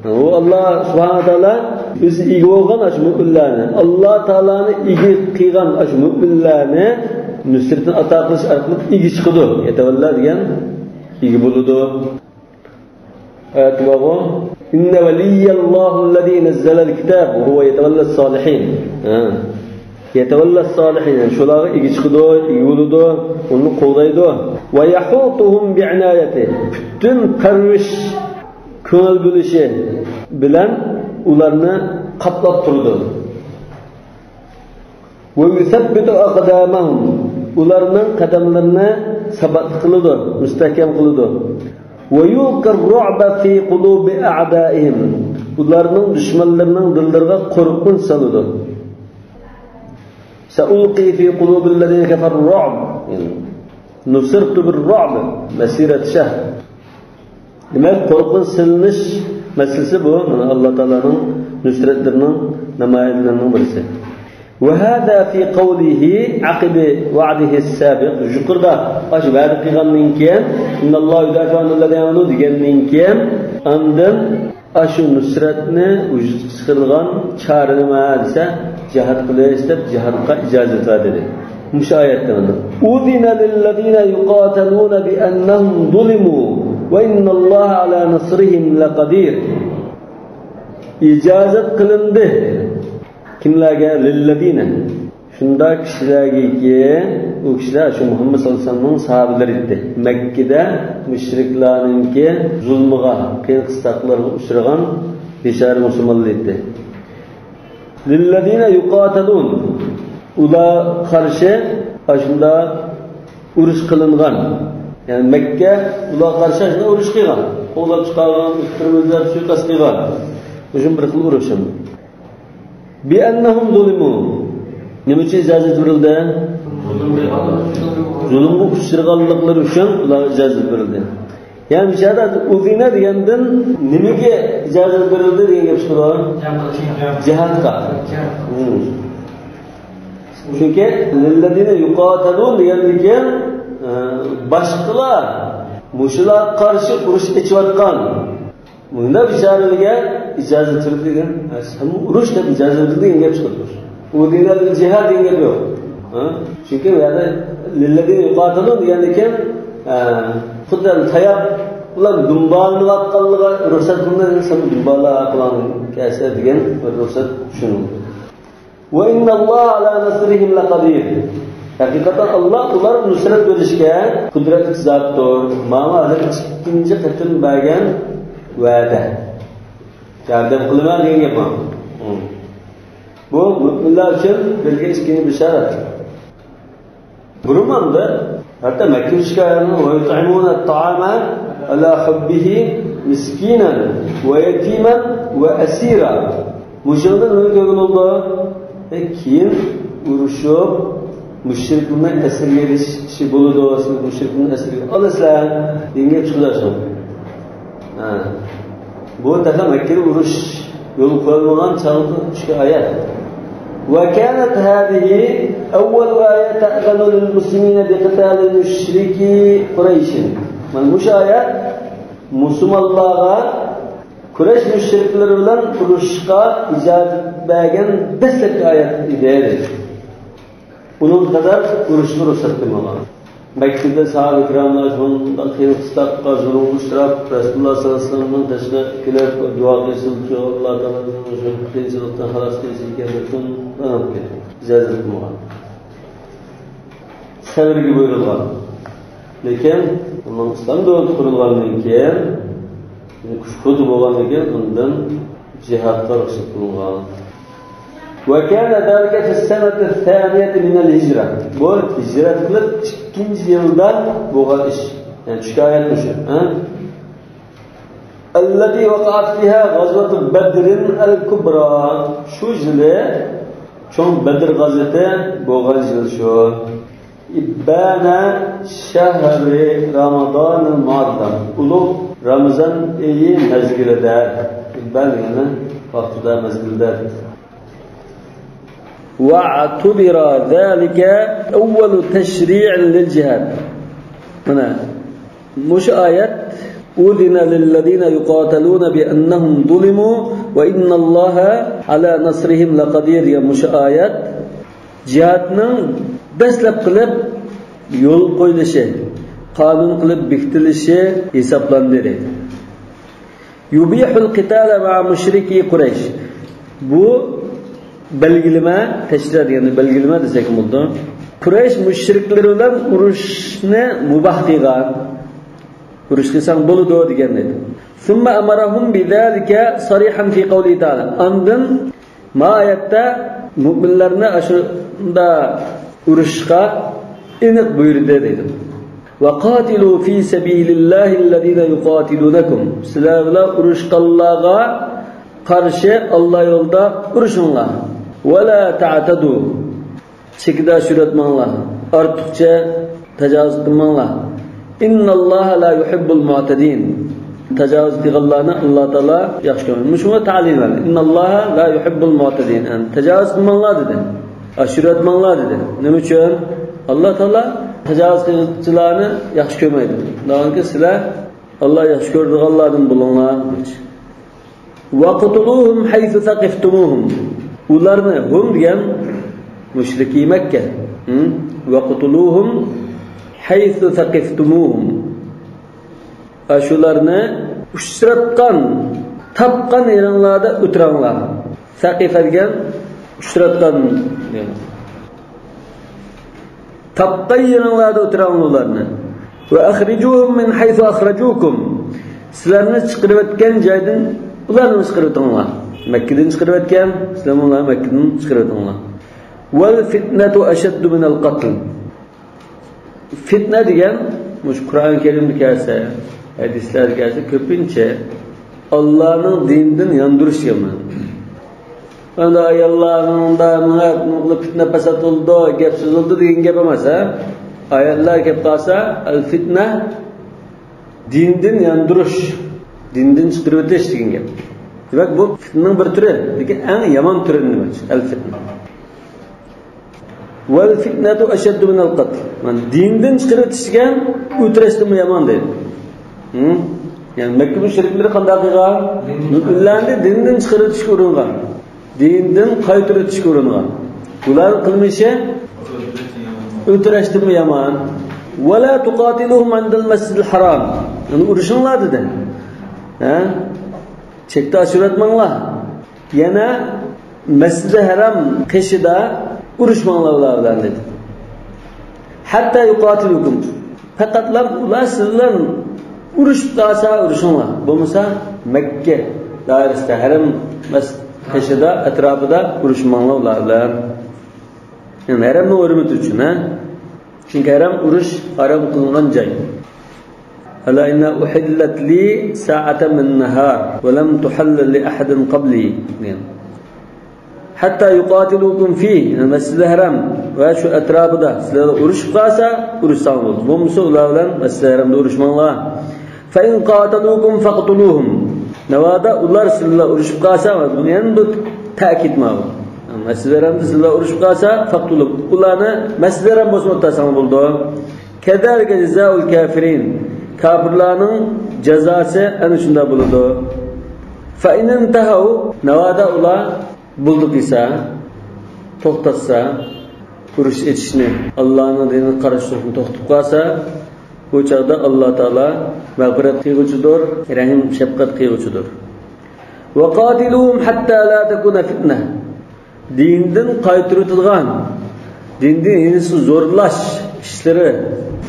ئۇ ئاللا سۇبھانەھۇ ۋە تائالا ئۆزى ئىگە بولغان ئاشۇ مۆمىنلەرنى، ئاللا تائالانى ئىگە قىلغان ئاشۇ مۆمىنلەرنى نۇسرىتىنى ئاتا قىلىش ئارقىلىق ئىگە چىقىدۇ. يەتەۋەللا دېگەن ئىگە بولىدۇ. ئايەت بارغۇ. إن ولي الله الذي نزل الكتاب وهو يتولى الصالحين. ھە. يتولى الصالحين، شۇلارغا ئىگە چىقىدۇ، ئىگە بولىدۇ، ئۇنى قوغدايدۇ. ويحوطهم بعنايته، پۈتۈن پەرۋىش، كۆڭۈل بۆلۈشى بىلەن ئۇلارنى قاپلاپ تۇرىدۇ. ويثبت أقدامهم، ئۇلارنىڭ قەدەملىرىنى سابات قىلىدۇ، مۇستەھكەم قىلىدۇ. ويلقي الرعب في قلوب أعدائهم، ئۇلارنىڭ دۈشمەنلىرىنىڭ دىللىرىغا قورقۇنچ سالىدۇ. سألقي في قلوب الذين كفروا الرعب، يەنى نصرت بالرعب، مسيرة شهر. دېمەك، قورقۇنچ سېلىنىش مەسىلىسى بۇ، مانا، ئاللا تائالانىڭ نۇسرەتلىرىنىڭ نامايەنلىرىنىڭ بىرسى. وهذا في قوله عقب وعده السابق، يۇقىرىدا ئاشۇ ۋەدە قىلغاندىن كېيىن، إن الله يدافع عن الذين آمنوا دېگەندىن كېيىن، ئاندىن ئاشۇ نۇسرەتنى ۋۇجۇدقا چىقىرىدىغان چارە نېمە دېسە، جىھاد قىلىش دەپ، جىھادقا ئىجازەت بەر دېدى. مۇشۇ ئايەتتە مانا. أذن للذين يقاتلون بأنهم ظلموا وإن الله على نصرهم لقدير. ئىجازەت قىلىندى. كىملەرگە؟ للذين. شۇنداق كىشىلەرگىكى، ئۇ كىشىلەر شۇ مۇھەممەد ساللاللاھۇ ئەلەيھى ۋەسەللەمنىڭ ساھابىلىرى ئىدى. مەككىدە مۇشرىكلارنىڭكى زۇلمىغا، قىيىن-قىستاقلارغا ئۇچرىغان بىچارە مۇسۇلمانلار ئىدى. للذين يقاتلون. ئۇلارغا قارشى ئاشۇنداق ئۇرۇش قىلىنغان. يەنى مەككە ئۇلارغا قارشى ئاشۇنداق ئۇرۇش قىلغان. قوغلاپ چىقارغان، ئۆلتۈرىمىز دەپ سۇيىقەست قىلغان. مۇشۇ بىر خىل ئۇرۇش. بأنهم ظلموا. نېمە ئۈچۈن ئىجازەت بېرىلدى؟ زۇلۇمغا ئۇچرىغانلىقلىرى ئۈچۈن ئۇلارغا ئىجازەت بېرىلدى. يەنى بۇ يەردە ئۇزىنە دېگەندىن نېمىگە ئىجازەت بېرىلدى دېگەن گەپ چىقىدۇ. جىھادقا. ھىم. چۈنكى للذين يقاتلون دېگەندىن كېيىن، ئە، باشقىلار مۇشۇلارغا قارشى ئۇرۇش ئېچىۋاتقان مۇنداق بىچارىلەرگە ئىجازەت بېرىلدى دېگەن، سەن ئۇرۇش دەپ ئىجازەت بېرىلدى دېگەن گەپ چىقىدۇ. ئۇزىنە لىل جىھاد دېگەن گەپ يوق. ھە؟ چۈنكى بۇ يەردە للذين يقاتلون دېگەندىكىن، ئە، خۇددى تاياق بىلەن دۇمبالىنىۋاتقانلىقىغا رۇخسەت قىلىنىدۇ، سەن دۇمبالا قىلغان كەلسە دېگەن بىر رۇخسەت چۈشىنىلىدۇ. وإن الله على نصرهم لقدير. ھەقىقەتەن ئاللا ئۇلارغا نۇسرەت بېرىشكە قۇدرەتلىك زاتتۇر. ماڭا ھازىر ئىككىنچى قېتىم بەرگەن ۋەدە. ياردەم قىلىمەن دېگەن گەپ ماڭا. بۇ مۆمىنلەر ئۈچۈن بەرگەن ئىككىنچى بېشارەت. بۇرۇن ماڭدى. ھەتتا مەككە شىكايەتنىڭ ويطعمون الطعام على حبه مسكينا ويتيما وأسيرا. مۇشۇنىڭدىن نېمە كۆرگىلى بولىدۇ؟ ئە، كېيىن ئۇرۇشۇپ، مۇشرىكلارنى ئەسىرگە ئېلىش ئىشى بولىدۇ، سىز مۇشرىكلارنى ئەسىرگە ئالىسىلەر دېگەن گەپ چىقىدۇ شۇ. ھە. بۇ تېخى مەككىدە ئۇرۇش يولغا قويۇلمىغان چاغدا چۈشكەن ئايەت. وكانت هذه أول آية تأذن للمسلمين بقتال مشركي قريش. مانا مۇشۇ ئايەت مۇسۇلمانلارغا قۇرەيش مۇشرىكلىرى بىلەن ئۇرۇشقا ئىجازەت بەرگەن دەسلەپكى ئايەت ئىدى. ئۇنىڭغا قەدەر ئۇرۇشقا رۇخسەت قىلمىغان. مەككىدە ساھابە كىراملار شۇنداق قىيىن قىستاققا، زۇلۇمغا ئۇچراپ، رەسۇلۇللا ساللاللاھۇ ئەلەيھى ۋەسەللەمنىڭ قېشىغا كېلىپ، دۇئا قىلسىنچۇ، ئاللا تائالا بىزنى مۇشۇ قىيىنچىلىقتىن خالاس قىلسىكەن دەپ، ئىجازەت قىلمىغان. سەۋرگە بۇيرۇلغان. لېكىن ئۇنىڭ ئىسلام دۆلىتى قۇرۇلغاندىن كېيىن، كۈچ قۇدرىتى بولغاندىن كېيىن، ئۇندىن جىھادقا رۇخسەت قىلىنغان. وكان ذلك في السنة الثانية من الهجرة. بۇ ھىجرەت قىلىپ ئىككىنچى يىلدا بولغان ئىش. يەنى چۈشكەن ئايەت مۇشۇ. ھە؟ التي وقعت فيها غزوة بدر الكبرى. شۇ يىلى چوڭ بەدر غازىۋىتى بولغان يىل شۇ. إبان شهر رمضان المعظم، ئۇلۇغ رامىزان ئېيى مەزگىلىدە. ئىبان دېگەننى ۋاقتىدا، مەزگىلىدە. واعتبر ذلك أول تشريع للجهاد. مانا مۇشۇ ئايەت، أذن للذين يقاتلون بأنهم ظلموا وإن الله على نصرهم لقدير دېگەن مۇشۇ ئايەت جىھادنىڭ دەسلەپ قىلىپ يول قويۇلۇشى، قانۇن قىلىپ بېكىتىلىشى ھېسابلاندى دەيدۇ. يبيح القتال مع مشركي قريش. بۇ بەلگىلىمە، تەشرىئ دېگەندە بەلگىلىمە دېسەك بولىدۇ. قۇرەيش مۇشرىكلىرى بىلەن ئۇرۇشنى مۇباھ قىلغان. ئۇرۇش قىلساڭ بولىدۇ دېگەن ئىدى. ثم أمرهم بذلك صريحا في قوله تعالى. ئاندىن ما ئايەتتە مۆمىنلەرنى ئاشۇندا ئۇرۇشقا ئېنىق بۇيرۇدى دەيدۇ. وقاتلوا في سبيل الله الذين يقاتلونكم. سىلەر بىلەن ئۇرۇشقانلارغا قارشى ئاللا يولىدا ئۇرۇشۇڭلار. ولا تعتدوا. چېكىدە ئاشۇرۇۋەتمەڭلار. ئارتۇقچە تاجاۋۇز قىلماڭلار. إن الله لا يحب المعتدين. تاجاۋۇز قىلغانلارنى ئاللا تائالا ياخشى كۆرمەيدۇ. مۇشۇڭا تەلىل بار. إن الله لا يحب المعتدين. يەنى تاجاۋۇز قىلماڭلار دېدى. ئاشۇرۇۋەتمەڭلار دېدى. نېمە ئۈچۈن؟ ئاللا تائالا تاجاۋۇز قىلغۇچىلارنى ياخشى كۆرمەيدۇ. دەۋانكى سىلەر ئاللا ياخشى كۆرىدىغانلاردىن بولۇڭلار. وقتلوهم حيث ثقفتموهم. ئۇلارنى، ھۇم دېگەن مۇشرىكى مەككە. ھىم؟ وقتلوهم حيث ثقفتموهم. ئاشۇلارنى ئۇچراتقان، تاپقان يېرىڭلاردا ئۆلتۈرۈڭلار. سەقىفە دېگەن ئۇچراتقان دېگەن. تاپقان يېرىڭلاردا ئۆلتۈرۈڭلار ئۇلارنى. وأخرجوهم من حيث أخرجوكم. سىلەرنى چىقىرىۋەتكەن جايدىن ئۇلارنى چىقىرىۋېتىڭلار. مەككىدىن چىقىرىۋەتكەن، سىلەرمۇ ئۇلارنى مەككىدىن چىقىرىۋېتىڭلار. والفتنة أشد من القتل. فىتنە دېگەن، مۇشۇ قۇرئان كەرىمدە كەلسە، ھەدىسلەردە كەلسە، كۆپىنچە ئاللانىڭ دىنىدىن ياندۇرۇش دېگەن مەنىدە. ئەمدى ئاياللارنىڭ دائىم پىتنە پەسات بولىدۇ، گەپ سۆزلىدۇ دېگەن گەپ ئەمەس، ھە؟ ئايەتلەر كەپ قالسا، ئەل فىتنە، دىندىن ياندۇرۇش، دىندىن چىقىرىۋېتىش دېگەن گەپ. دېمەك، بۇ فىتنىنىڭ بىر تۈرى، لېكىن ئەڭ يامان تۈرى دېمەكچى، ئەل فىتنە. والفتنة أشد من القتل. مانا دىندىن چىقىرىۋېتىش دېگەن ئۆلتۈرۈشتىنمۇ يامان دەيدۇ. ھىم؟ يەنى مەككە مۇشرىكلىرى قانداق قىلغان؟ مۆمىنلەرنى دىندىن چىقىرىۋېتىشكە ئۇرۇنغان. دىندىن قايتۇرۇۋېتىشكە ئۇرۇنغان. بۇلارنىڭ قىلمىشى ئۆلتۈرۈشتىنمۇ يامان. ولا تقاتلوهم عند المسجد الحرام. يەنى ئۇرۇشۇڭلار دېدى. ھە؟ چەكتە ئاشۇرۇۋەتمەڭلار. يەنە مەسجىدى ھەرام قېشىدا ئۇرۇشماڭلار ئۇلار بىلەن دېدى. حتى يقاتلوكم. پەقەتلا ئۇلار سىز بىلەن ئۇرۇشۇپ قالسا ئۇرۇشۇڭلار. بولمىسا مەككە دائىرىسىدە، ھەرەم مەس-، قېشىدا، ئەتراپىدا ئۇرۇشماڭلار ئۇلار بىلەن. يەنى ھەرەمنىڭ ھۆرمىتى ئۈچۈن، ھە؟ چۈنكى ھەرەم ئۇرۇش ھارام قىلىنغان جاي. ألا إنها أحلت لي ساعة من نهار ولم تحل لأحد قبلي دېگەن. حتى يقاتلوكم فيه، يەنى مەسجىدى ھەرەم ۋە شۇ ئەتراپىدا سىلەر ئۇرۇشۇپ قالسا، ئۇرۇشساڭلار بولىدۇ. بولمىسا ئۇلار بىلەن مەسجىدى ھەرەمدە ئۇرۇشماڭلار. فإن قاتلوكم فاقتلوهم. ناۋادا ئۇلار سىلەر بىلەن ئۇرۇشۇپ قالسا، يەنە بىر تەكىت ماۋۇ. مەسجىدى ھەرەمدە سىلەر ئۇرۇشۇپ قالسا، فاقتلوهم. ئۇلارنى مەسجىدى ھەرەم بولسىمۇ ئۆلتۈرسەڭلار بولىدۇ. كذلك جزاء الكافرين. كاپىرلارنىڭ جازاسى ئەنە شۇنداق بولىدۇ. فإن انتهوا، ناۋادا ئۇلار بولدى قىلسا، توختاتسا، ئۇرۇش ئېچىشنى، ئاللانىڭ دىنىغا قارشى تۇرۇشنى توختىتىپ قالسا، بۇ چاغدا ئاللا تائالا مەغپىرەت قىلغۇچىدۇر، رەھىم، شەپقەت قىلغۇچىدۇر. وقاتلوهم حتى لا تكون فتنة. دىندىن قايتۇرۇۋېتىدىغان، دىندىن يېنىسى زورلاش ئىشلىرى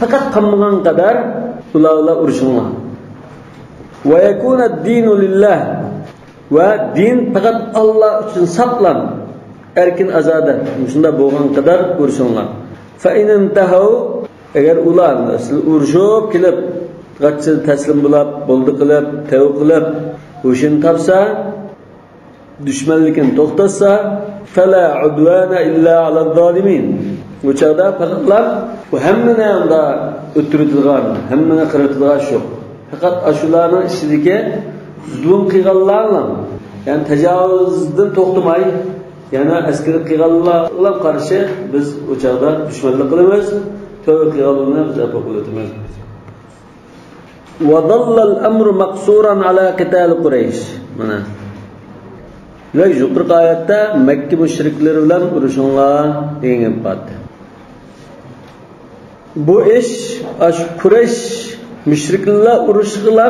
پەقەت قالمىغان قەدەر ئۇلار بىلەن ئۇرۇشۇڭلار. ويكون الدين لله. ۋە دىن پەقەت ئاللا ئۈچۈن ساقلان، ئەركىن ئازادە، مۇشۇنداق بولغان قەدەر ئۇرۇشۇڭلار. فإن انتهوا، ئەگەر ئۇلار سىلەر ئۇرۇشۇپ كېلىپ، غەچچىدە تەسلىم بولاپ، بولدى قىلىپ، تەۋبە قىلىپ، ھوشىنى تاپسا، دۈشمەنلىكىنى توختاتسا، فلا عدوان إلا على الظالمين. ئۇ چاغدا پەقەتلا بۇ ھەممىنى ئاندا ئۆلتۈرۈۋېتىدىغان، ھەممىنى قىرىۋېتىدىغان ئىش يوق. پەقەت ئاشۇلارنىڭ ئىچىدىكى زۇلۇم قىلغانلارنىڭ، يەنى تاجاۋۇزدىن توختىماي، يەنە ئەسكىرىپ قىلغانلارغا قارشى بىز ئۇ چاغدا دۈشمەنلىك قىلىمىز، تۆۋە قىلغانلىرىنى بىز ئەپۇ قىلىۋېتىمىز. وظل الأمر مقصورا على قتال قريش. مانا. ۋە يۇقىرىقى ئايەتتە مەككە مۇشرىكلىرى بىلەن ئۇرۇشۇڭلار دېگەن گەپ بارتى. بۇ ئىش ئاشۇ قۇرەيش مۇشرىكلار ئۇرۇشىغىلا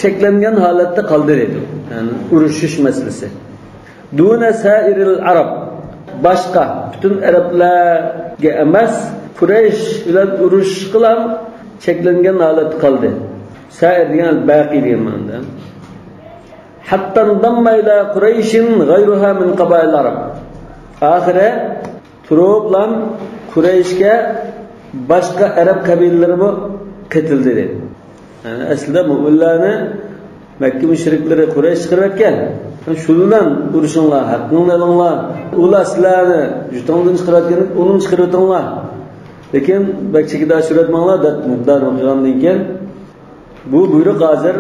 چەكلەنگەن ھالەتتە قالدى دەيدۇ. يەنى ئۇرۇشۇش مەسىلىسى. دون سائر العرب. باشقا پۈتۈن ئەرەبلەرگە ئەمەس، قۇرەيش بىلەن ئۇرۇشقىلا چەكلەنگەن ھالەتتە قالدى. سائىر دېگەن بەقىي دېگەن مەنىدە. حتى انضم إلى قريش غيرها من قبائل العرب. ئاخىرى تۇرۇپلا قۇرەيشكە باشقا ئەرەب قەبىلىلىرىمۇ قېتىلدى دەيدۇ. يەنى ئەسلىدە مۆمىنلەرنى مەككە مۇشرىكلىرى قۇرەيش چىقىرىۋەتكەن. شۇ بىلەن ئۇرۇشۇڭلار، ھەققىڭلارنى ئېلىڭلار. ئۇلار سىلەرنى يۇرتۇڭلاردىن چىقىرىۋەتكەن، ئۇنى چىقىرىۋېتىڭلار. لېكىن بەك چېكىدە ئاشۇرۇۋەتمەڭلار دەپ مۇددىئا قىلغاندىن كېيىن، بۇ بۇيرۇق ھازىر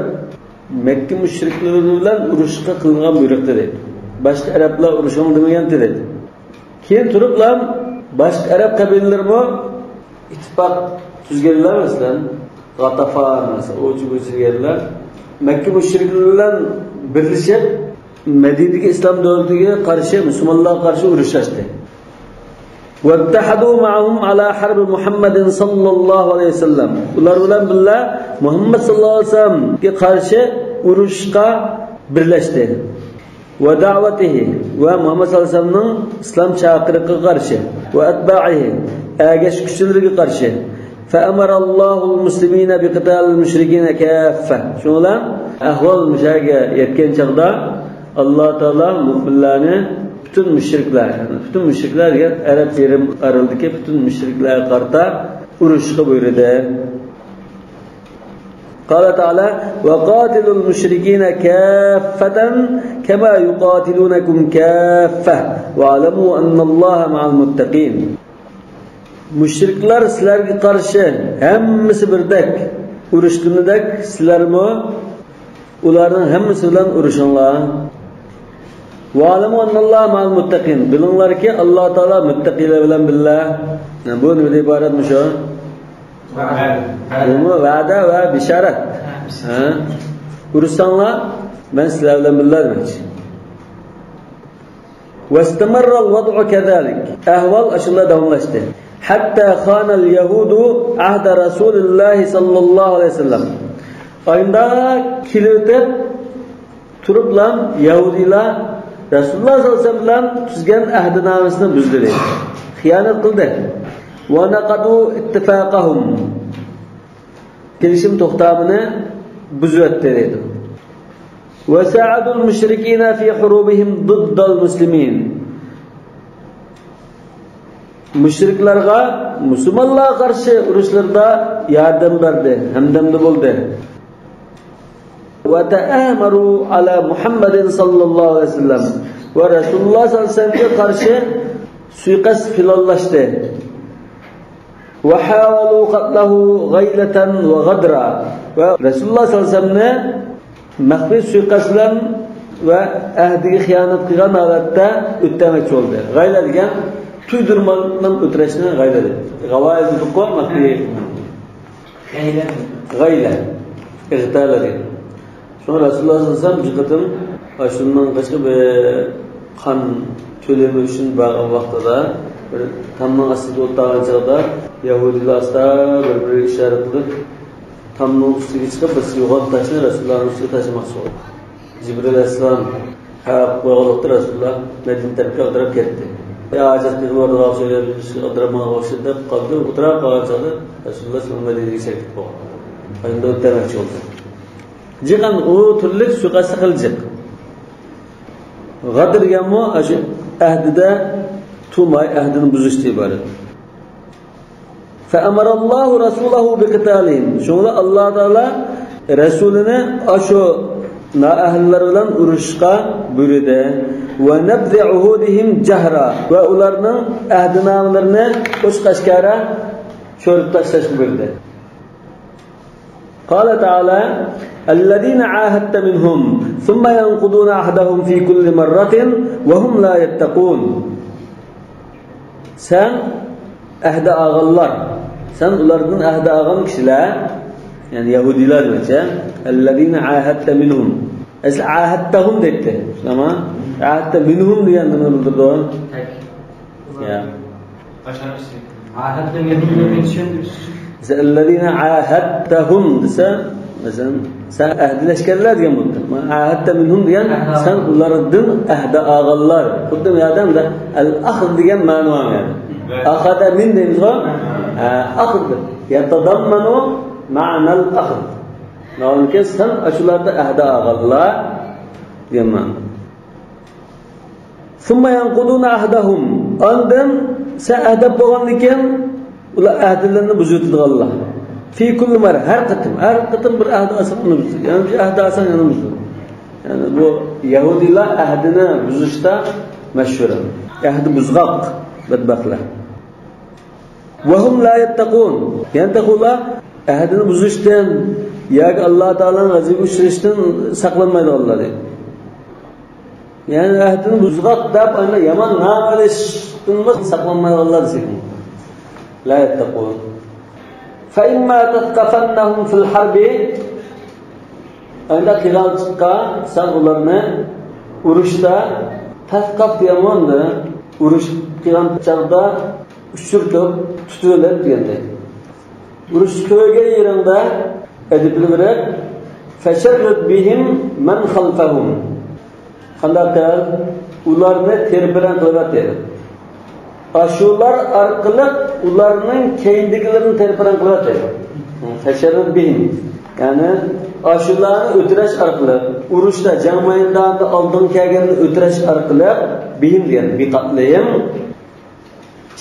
مەككە مۇشرىكلىرى بىلەن ئۇرۇشقا قىلىنغان بۇيرۇق دەيدۇ. باشقا ئەرەبلەر ئۇرۇشۇڭ دېمىگەنتى دەيدۇ. كېيىن تۇرۇپلا باشقا ئەرەب قەبىلىلىرىمۇ ئىتتىپاق تۈزگەنلەر، مەسىلەن، غاتافان، مەسىلەن، ئوچۇ بۇچۇ دېگەنلەر مەككە مۇشرىكلىرى بىلەن بىرلىشىپ، مەدىنىدىكى ئىسلام دۆلىتىگە قارشى، مۇسۇلمانلارغا قارشى ئۇرۇش ئاچتى. واتحدوا معهم على حرب محمد صلى الله عليه وسلم. ئۇلار بىلەن بىللە مۇھەممەد ساللاللاھۇ ئەلەيھى ۋەسەللەمگە قارشى ئۇرۇشقا بىرلەشتى. ودعوته، ۋە مۇھەممەد ساللاللاھۇ ئەلەيھى ۋەسەللەمنىڭ ئىسلام چاقىرىقىغا قارشى، وأتباعه، ئەگەشكۈچىلىرىگە قارشى. فأمر الله المسلمين بقتال المشركين كافة. شۇنىڭ بىلەن ئەھۋال مۇشۇ يەرگە يەتكەن چاغدا، ئاللا تائالا مۆمىنلەرنى پۈتۈن مۇشرىكلار، يەنى پۈتۈن مۇشرىكلار دېگەن ئەرەب يېرىم ئارىلىدىكى پۈتۈن مۇشرىكلارغا قارىتا ئۇرۇشقا بۇيرۇدى. قال تعالى: وقاتلوا المشركين كافة كما يقاتلونكم كافة واعلموا أن الله مع المتقين. مۇشرىكلار سىلەرگە قارشى ھەممىسى بىردەك ئۇرۇشقىنىدەك، سىلەرمۇ ئۇلارنىڭ ھەممىسى بىلەن ئۇرۇشۇڭلار. واعلموا أن الله مع المتقين. بىلىڭلاركى، ئاللا تائالا مۇتتەقىيلەر بىلەن بىللە. بۇ نېمىدىن ئىبارەت مۇشۇ؟ بۇمۇ ۋەدە ۋە بېشارەت. ھە؟ ئۇرۇشساڭلار، مەن سىلەر بىلەن بىللە دېمەكچى. واستمر الوضع كذلك. ئەھۋال ئاشۇنداق داۋاملاشتى. حتى خان اليهود عهد رسول الله صلى الله عليه وسلم. ئايندا كېلىۋېتىپ، تۇرۇپلا يەھۇدىيلار رەسۇلۇللا ساللاللاھۇ ئەلەيھى ۋەسەللەم بىلەن تۈزگەن ئەھدىنامىسىنى بۇزدى دەيدۇ. خىيانەت قىلدى. ونقضوا اتفاقهم. كېلىشىم توختامىنى بۇزۇۋەتتى دەيدۇ. وساعدوا المشركين في حروبهم ضد المسلمين. مۇشرىكلارغا مۇسۇلمانلارغا قارشى ئۇرۇشلىرىدا ياردەم بەردى، ھەمدەمدە بولدى. وتآمروا على محمد صلى الله عليه وسلم. ۋە رەسۇلۇللا ساللاللاھۇ ئەلەيھى ۋەسەللەمگە قارشى سۇيىقەست پىلانلاشتى. وحاولوا قتله غيلة وغدرا. ۋە رەسۇلۇللا ساللاللاھۇ ئەلەيھى ۋەسەللەمنى مەخپىي سۇيىقەست بىلەن ۋە ئەھدىگە خىيانەت قىلغان ھالەتتە ئۆلتۈرمەكچى بولدى. غەيلە دېگەن تۇيدۇرماستىن ئۆلتۈرۈشنى غەيلە دەيدۇ. غەۋايىل دېدۇققۇ، مەخپىي. غەيلە. غەيلە. ئىغتالە دەيدۇ. شۇڭا رەسۇلۇللا ساللاللاھۇ ئەلەيھى ۋەسەللەم جىقىتىم شۇنىڭ قېشىغا بىر قان تۆلىمى ئۈچۈن بارغان ۋاقتىدا، بىر تامنىڭ ئاستىدا ئولتۇرغان چاغدا يەھۇدىيلار ئاستا بىر-بىرىگە ئىشارە قىلىپ، تامنىڭ ئۈستىگە چىقىپ، بىر يوغان تاشنى رەسۇلۇللانىڭ ئۈستىگە تاشلىماقچى بولدى. جىبرىئىل ئەلەيھىسسالام قاراپ قويغان ۋاقىتتا رەسۇلۇللا مەدىنە تەرەپكە ئالدىراپ كەتتى. يا ھاجەت قىلىۋاتىدىغان ئوخشايدۇ، ئالدىراپ ماڭغان ئوخشايدۇ دەپ قالدى. ئولتۇرۇپ قالغان چاغدا رەسۇلۇللا شۇ مەدىنىگە چېكىپ قويغان. ئەمدى ئۆتەلمەكچى بولدى. جىقان ئۇ تۈرلۈك سۇيىقەستلىك قىلجاق. غەدىر دېگەنمۇ ئاشۇ ئەھدىدە تۇرماي، ئەھدىنى بۇزۇشتىن ئىبارەت. فأمر الله رسوله بقتالهم. شۇڭا ئاللا تائالا رەسۇلىنى ئاشۇ نائەھلىلەر بىلەن ئۇرۇشقا بۇيرۇدى. ونبذ عهودهم جهرا، ۋە ئۇلارنىڭ ئەھدىنامىلىرىنى ئوچۇق ئاشكارا چۆرۈپ تاشلاشقا بۇيرۇدى. قال تعالى: الذين عاهدت منهم ثم ينقضون عهدهم في كل مرة وهم لا يتقون. سەن ئەھدە ئالغانلار، سەن ئۇلاردىن ئەھدە ئالغان كىشىلەر، يەنى يەھۇدىيلار دېمەكچى. الذين عاهدت منهم. ئەسلى عاهدتهم دەيتتى. ئەمما عاهدت منهم دېگەن نېمىنى بىلدۈرىدۇ؟ يا. ئاھەدتە مېھىر بىلەن چۈشەندۈرۈش. مەسىلەن، الذين عاهدتهم دېسە، مەسىلەن، سەن ئەھدىلەشكەنلەر دېگەن بولىدۇ. مانا عاهدت منهم دېگەن، ئەھدى سەن ئالغان. ئۇلاردىن ئەھدە ئالغانلار. خۇددى بۇ يەردە مۇنداق الأخذ دېگەن مەنە بار يەنى. بەلى. أخذ من دەيمىزغۇ؟ ھە. ھە، أخذ. يتضمن معنى الأخذ. ناھايىتى سەن ئاشۇلاردا ئەھدە ئالغانلار دېگەن مەنە. ثم ينقضون عهدهم. ئاندىن سەن ئەھدە بولغاندىن كېيىن ئۇلار ئەھدىلىرىنى بۇزۇۋېتىدىغانلار. في كل مرة، ھەر قېتىم، ھەر قېتىم بىر ئەھدە ئالساڭ ئۇنى بۇزىدۇ. يەنە بىر ئەھدە ئالساڭ يەنە بۇزىدۇ. يەنى بۇ يەھۇدىيلار ئەھدىنى بۇزۇشتا مەشھۇر. ئەھدى بۇزغاق بەتبەختلەر. وهم لا يتقون. يەنى تېخى ئۇلار ئەھدىنى بۇزۇشتىن ياكى ئاللا تائالانىڭ غەزىپىگە ئۇچرىشىشتىن ساقلانمايدىغانلار دەيدۇ. يەنى ئەھدىنى بۇزغاق دەپ، ئاندىن يامان نام ئېلىشتىنمۇ ساقلانمايدىغانلار دېسەك. لا يتقون. فإما تثقفنهم في الحرب. ئەندى قىلغان چىققا سەن ئۇلارنى ئۇرۇشتا، تەسقاپ دېگەن بولدى. ئۇرۇش قىلغان چاغدا ئۇچرىتىپ، تۇتۇۋېلىپ دېگەندەك. ئۇرۇش كۆرگەن يېرىڭدە ئېلىپ بېرىپ، فشرد بهم من خلفهم. قانداق قىل؟ ئۇلارنى تېرە-پىرەڭ قىلىۋەت دېدى. ئاشۇلار ئارقىلىق ئۇلارنىڭ كەينىدىكىلىرىنى تېرە-پىرەڭ قىلىۋەت دېدى. فشرد بهم. يەنى ئاشۇلارنى ئۆلتۈرۈش ئارقىلىق، ئۇرۇشتا، جەڭ مەيدانىدا ئالدىڭغا كەلگەننى ئۆلتۈرۈش ئارقىلىق، بهم دېگەن بىقاتلىيىم.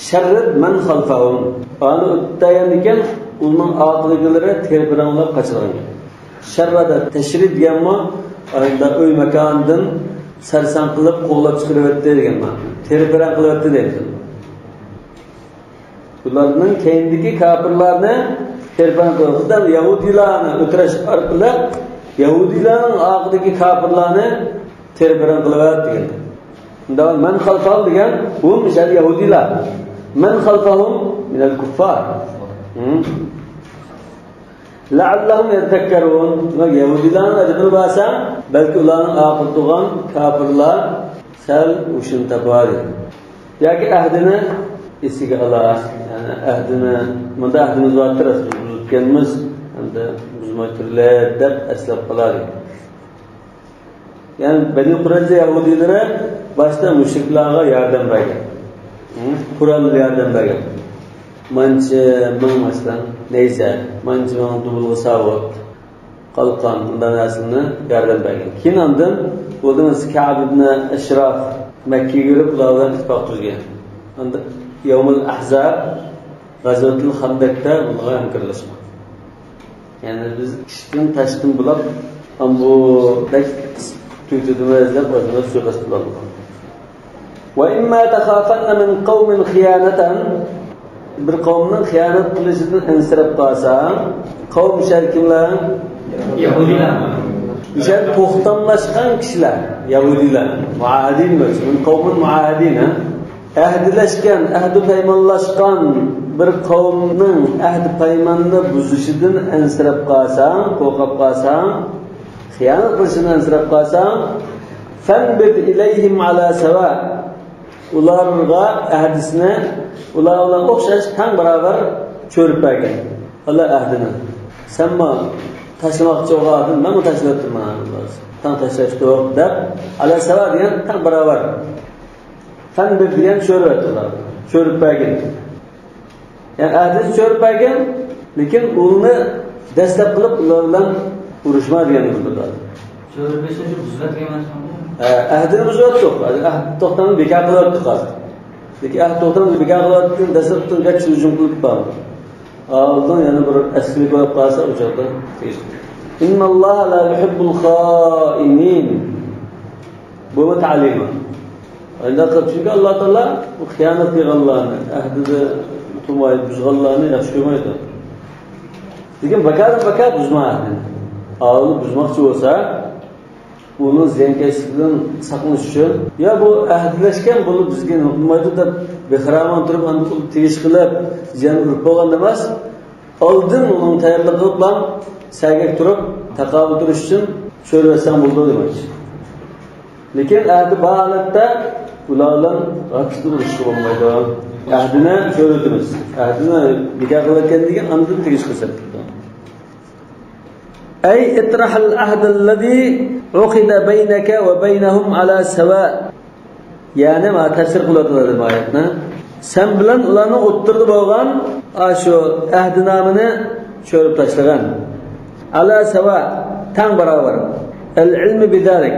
شرد من خلفهم. ئانى ئۆتتەيەندىكىن ئۇنىڭ ئارقىدىكىلىرى تېرە-پىرەڭلەپ قاچىدىغان گەپ. شرد، تەشرىد دېگەنمۇ، ئايدا ئۆي ماكاندىن سەرسان قىلىپ قوغلاپ چىقىرىۋەتتى دېگەن مەنە. تېرە-پىرەڭ قىلىۋەتتى دەيدۇ. بۇلارنىڭ كەينىدىكى كاپىرلارنى تېرە-پىرەڭ قىلىۋەتتى. يەھۇدىيلارنى ئۆلتۈرۈش ئارقىلىق يەھۇدىيلارنىڭ ئارقىدىكى كاپىرلارنى تېرە-پىرەڭ قىلىۋەت دېگەن. مۇنداق من خلفهم دېگەن، ھۇم مىنەل يەھۇدىيلار. من خلفهم مىنەل كۇففار. ھىم. لەئەللەھۇم يەززەككەرۇن. دېمەك، يەھۇدىيلارنىڭ ئەدىپىنى بەرسەڭ، بەلكى ئۇلارنىڭ ئارقىدا تۇرغان كاپىرلار سەل ھوشىنى تاپار. ياكى ئەھدىنى ئېسىگە ئالار. يەنى ئەھدىنى، مۇنداق ئەھدىمىز بارتى، راست بۇزۇپتىكەنمىز، ئەمدى بۇزماي تۇرىلى دەپ ئەسلەپ قالار. يەنى بەنى قۇرەيزە يەھۇدىيلىرى باشتا مۇشرىكلارغا ياردەم بەرگەن. ھە؟ قورال ياردەم بەرگەن. مانچە مىڭ، مەسىلەن، نەيزە، مانچە مىڭ دۇبۇلغا ساۋۇت، قالقان، بۇنداق نەرسىلەرنى ياردەم بەرگەن. كېيىن ئاندىن بۇ دېمىسى كەئب ئىبنى ئەشراف مەككىگە بېرىپ، ئۇلار بىلەن ئىتتىپاق تۈزگەن. ئاندىن يەۋمۇل ئەھزاب، غەزۋەتۇل خەندەكتە بۇلارغا ھەمكارلاشقان. يەنى بىز ئىچتىن تاشتىن بۇلاپ، ئامبۇدەك تۈگىتىدىمىز دەپ ئۆزىمىز سۇيىقەست قىلالمىغان. وإما تخافن من قوم خيانة، بىر قەۋمنىڭ خىيانەت قىلىشىدىن ئەنسىرەپ قالساڭ، قەۋم مۇشۇ كىملەر؟ يەھۇدىيلار. مۇشۇ توختاملاشقان كىشىلەر، يەھۇدىيلار. مۇئاھىدىن دېمەكچى، من قوم مۇئاھىدىن، ھە؟ ئەھدىلەشكەن، ئەھدى پەيمانلاشقان بىر قەۋمنىڭ ئەھدى پەيماننى بۇزۇشىدىن ئەنسىرەپ قالساڭ، قورقۇپ قالساڭ، خىيانەت قىلىشىدىن ئەنسىرەپ قالساڭ، فانبذ إليهم على سواء. ئۇلارغا ئەھدىسىنى، ئۇلار بىلەن ئوخشاش تەڭ باراۋەر چۆرۈپ بەرگىن. ئۇلار ئەھدىنى. سەنمۇ تاشلىماقچى بولغان ئادەم، مەنمۇ تاشلىۋەتتىم مانا. تەڭ تاشلاشتۇق دەپ، على سواء دېگەن تەڭ باراۋەر. فانبذ دېگەن چۆرۈۋەت ئۇلارنى. چۆرۈپ بەرگىن. يەنى ئەھدىنى چۆرۈپ بەرگىن، لېكىن ئۇنى دەسلەپ قىلىپ ئۇلار بىلەن ئۇرۇشما دېگەننى بىلدۈرىدۇ. چۆرۈپ بەرسە شۇ بۇزۇۋەت دېگەن مەنىسى بۇ. ئە، ئەھدىنى بۇزۇۋەتتۇق. ھازىر ئەھدى توختامنى بىكار قىلىۋەتتۇق ھازىر. لېكىن ئەھدى توختامنى بىكار قىلىۋەتتۇق، دەسلەپتىن گەرچە ھۇجۇم قىلىپ بارمىدۇق. ئالدىن يەنە بىر ئەسكىلىك بولۇپ قالسا، ئۇ چاغدا تېگىشلىك. إن الله لا يحب الخائنين. بۇمۇ تەلىم. ئانداق، چۈنكى ئاللا تائالا بۇ خىيانەت قىلغانلارنى، ئەھدىدە تۇرماي بۇزغانلارنى ياخشى كۆرمەيدۇ. لېكىن بىكاردىن بىكار بۇزما ئەھدىنى. ئاۋۇنى بۇزماقچى بولسا، ئۇنىڭ زىيانكەشلىكىدىن ساقلىنىش ئۈچۈن، يا بۇ ئەھدىلەشكەن، بۇنى بىزگە نۇقمايدۇ دەپ بىخىرامان تۇرۇپ، ئاندىن تېگىش قىلىپ، زىيان ئۇرۇپ بولغان ئەمەس. ئالدىن ئۇنىڭ تەييارلىق قىلىپلا سەگەك تۇرۇپ، تاقابىل تۇرۇش ئۈچۈن چۆرۈۋەتسەڭ بولىدۇ دېمەكچى. لېكىن ئەھدى بار ھالەتتە ئۇلار بىلەن غەپلىتتە ئۇرۇشقا بولمايدۇ. ئەھدىنى چۆرۈۋېتىمىز. ئەھدىنى بىكار قىلىۋەتكەندىن كېيىن ئاندىن تېگىش قىلساق بولىدۇ. أي اطرح العهد الذي عقد بينك وبينهم على سواء. يەنى، مانا تەپسىر قىلىۋاتىدۇ دەپ ئايەتنى. سەن بىلەن ئۇلارنىڭ ئوتتۇرىدا بولغان ئاشۇ ئەھدىنامىنى چۆرۈپ تاشلىغىن. على سواء، تەڭ باراۋەر. العلم بذلك.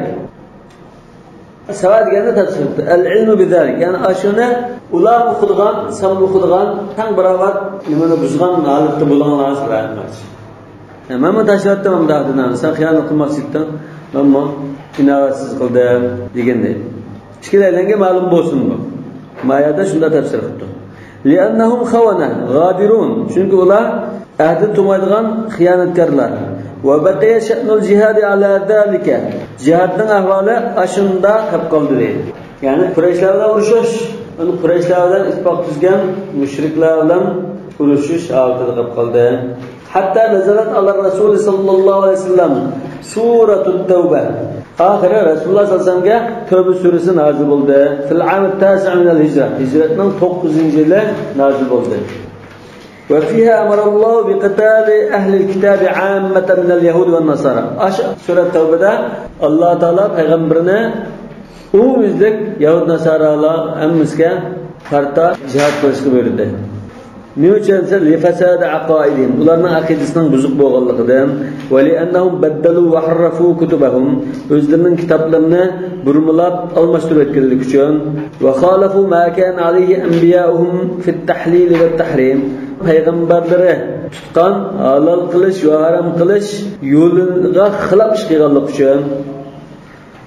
سەۋا دېگەندە تەپسىر قىلدى. العلم بذلك. يەنى ئاشۇنى ئۇلار ئوقۇيدىغان، سەن ئوقۇيدىغان تەڭ باراۋەر نېمىنى بۇزغان ھالەتتە بولۇڭلار دېمەكچى. يا، مەنمۇ تاشلىۋەتتىم ئەمدى ئەھدىنامىنى. سەن خىيانەت قىلماقچى ئىدىڭ، مەنمۇ ئىناۋەتسىز قىلدىم دېگەن دەيدۇ. ئىككىلەيلەنگە مەلۇم بولسۇن بۇ. ما يەردە شۇنداق تەپسىر قىپتۇ. لأنهم خونة غادرون. چۈنكى ئۇلار ئەھدىنى تۇتمايدىغان خىيانەتكارلار. وبقي شأن الجهاد على ذلك. جىھادنىڭ ئەھۋالى ئاشۇنداق قېلىپ قالدى دەيدۇ. يەنى قۇرەيشلەر بىلەن ئۇرۇشۇش، يەنى قۇرەيشلەر بىلەن ئىتتىپاق تۈزگەن مۇشرىكلار بىلەن ئۇرۇشۇش ھالىتىدە قېلىپ قالدى. حتى نزلت على الرسول صلى الله عليه وسلم سورة التوبة. ئاخىرى رەسۇلۇللاھ سەللەللاھۇ ئەلەيھى ۋەسەللەمگە تەۋبە سۈرىسى نازىل بولدى. في العام التاسع من الهجرة. ھىجرەتنىڭ توققۇزىنچى يىلى نازىل بولدى. وفيها أمر الله بقتال أهل الكتاب عامة من اليهود والنصارى. ئاشۇ سۈرە تەۋبىدە ئاللا تائالا پەيغەمبىرىنى ئومۇميۈزلۈك يەھۇد ناسارالار ھەممىسىگە قارىتا جىھاد قىلىشقا بۇيرۇدى. نېمە ئۈچۈن دېسە، لفساد عقائدهم، ئۇلارنىڭ ئەقىدىسىنىڭ بۇزۇق بولغانلىقىدىن، ولأنهم بدلوا وحرفوا كتبهم، ئۆزلىرىنىڭ كىتابلىرىنى بۇرمىلاپ، ئالماشتۇرۇپ ئۆتكەنلىكى ئۈچۈن، وخالفوا ما كان عليه أنبياؤهم في التحليل والتحريم، پەيغەمبەرلىرى تۇتقان ھالال قىلىش ۋە ھارام قىلىش يولىغا خىلاپ ئىش قىلغانلىقى ئۈچۈن.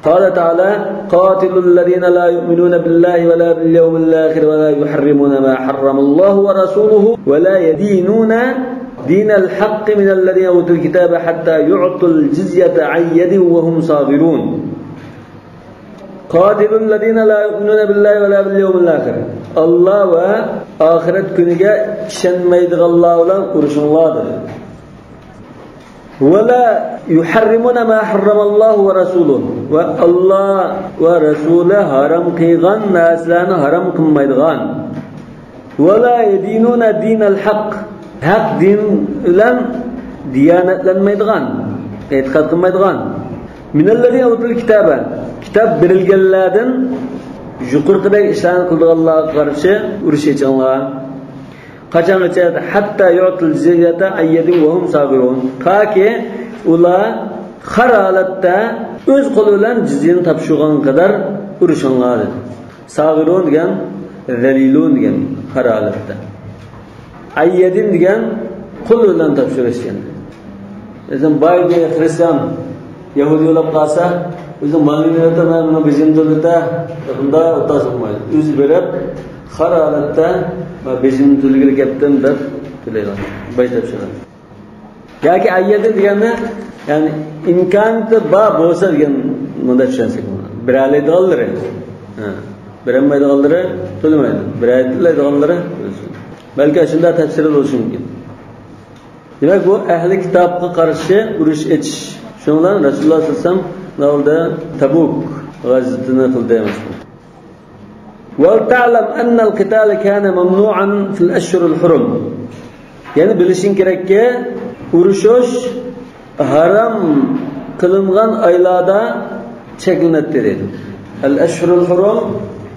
قال تعالى: قاتلوا الذين لا يؤمنون بالله ولا باليوم الآخر ولا يحرمون ما حرم الله ورسوله ولا يدينون دين الحق من الذين أوتوا الكتاب حتى يعطوا الجزية عن يد وهم صاغرون. قاتلوا الذين لا يؤمنون بالله ولا باليوم الآخر. ئاللا ۋە ئاخىرەت كۈنىگە ئىشەنمەيدىغانلار بىلەن ئۇرۇشۇڭلار دېدى. ولا يحرمون ما حرم الله ورسوله، ۋە ئاللا ۋە رەسۇلى ھارام قىلغان نەرسىلەرنى ھارام قىلمايدىغان. ولا يدينون دين الحق، ھەق دىن بىلەن دىيانەتلەنمەيدىغان، ئېتىقاد قىلمايدىغان. من الذين أوتوا الكتاب، كىتاب بېرىلگەنلەردىن يۇقىرىقىدەك ئىشلارنى قىلىدىغانلارغا قارشى ئۇرۇش ئېچىڭلار. قاچانغىچە؟ حتى يعطوا الجزية عن يد وهم صاغرون. تاكى ئۇلار خار ھالەتتە ئۆز قولى بىلەن جىزيەنى تاپشۇرغانغا قەدەر ئۇرۇشۇڭلار دېدى. ساغىرۇن دېگەن، زەلىلۇن دېگەن، خار ھالەتتە. ئەييەدىن دېگەن قول بىلەن تاپشۇرۇش دېگەن. مەسىلەن، باي بىر خرىستىيان يەھۇدىي بولۇپ قالسا، ئۆزىنىڭ مالىنى ئېلىۋېتىپ، مەن بۇنى بېجىرىپ تۇرۇۋېتە، بۇنداق ئوتاس بولمايدۇ. ئۆزى بېرىپ، خار ھالەتتە، مەن بېجىرىپ تۇرغىلى كەپتىم دەپ تۆلەيدۇ. باي تاپشۇرغان. ياكى ئەييەدىن دېگەننى، يەنى ئىمكانىيىتى بار بولسا دېگەن، مۇنداق چۈشەنسەك بولىدۇ. بېرەلەيدىغانلىرى، ھە، بېرەلمەيدىغانلىرى تۆلىمەيدۇ. بېرەلەيدىغانلىرى تۆلىسۇن. بەلكى ئاشۇنداق تەپسىرى بولۇشى مۇمكىن. دېمەك، بۇ ئەھلى كىتابقا قارشى ئۇرۇش ئېچىش. شۇنىڭ بىلەن رەسۇلۇللاھ سەللەللاھۇ ئەلەيھى ۋەسەللەم نەۋلىدە تەبۇك غەزۋىتىنى قىلدى، مەشھۇر. ولتعلم أن القتال كان ممنوعا في الأشهر الحرم. يەنى بىلىشىڭ كېرەككى، ئۇرۇشۇش ھارام قىلىنغان ئايلاردا چەكلىنەتتى دەيدۇ. الأشهر الحرم،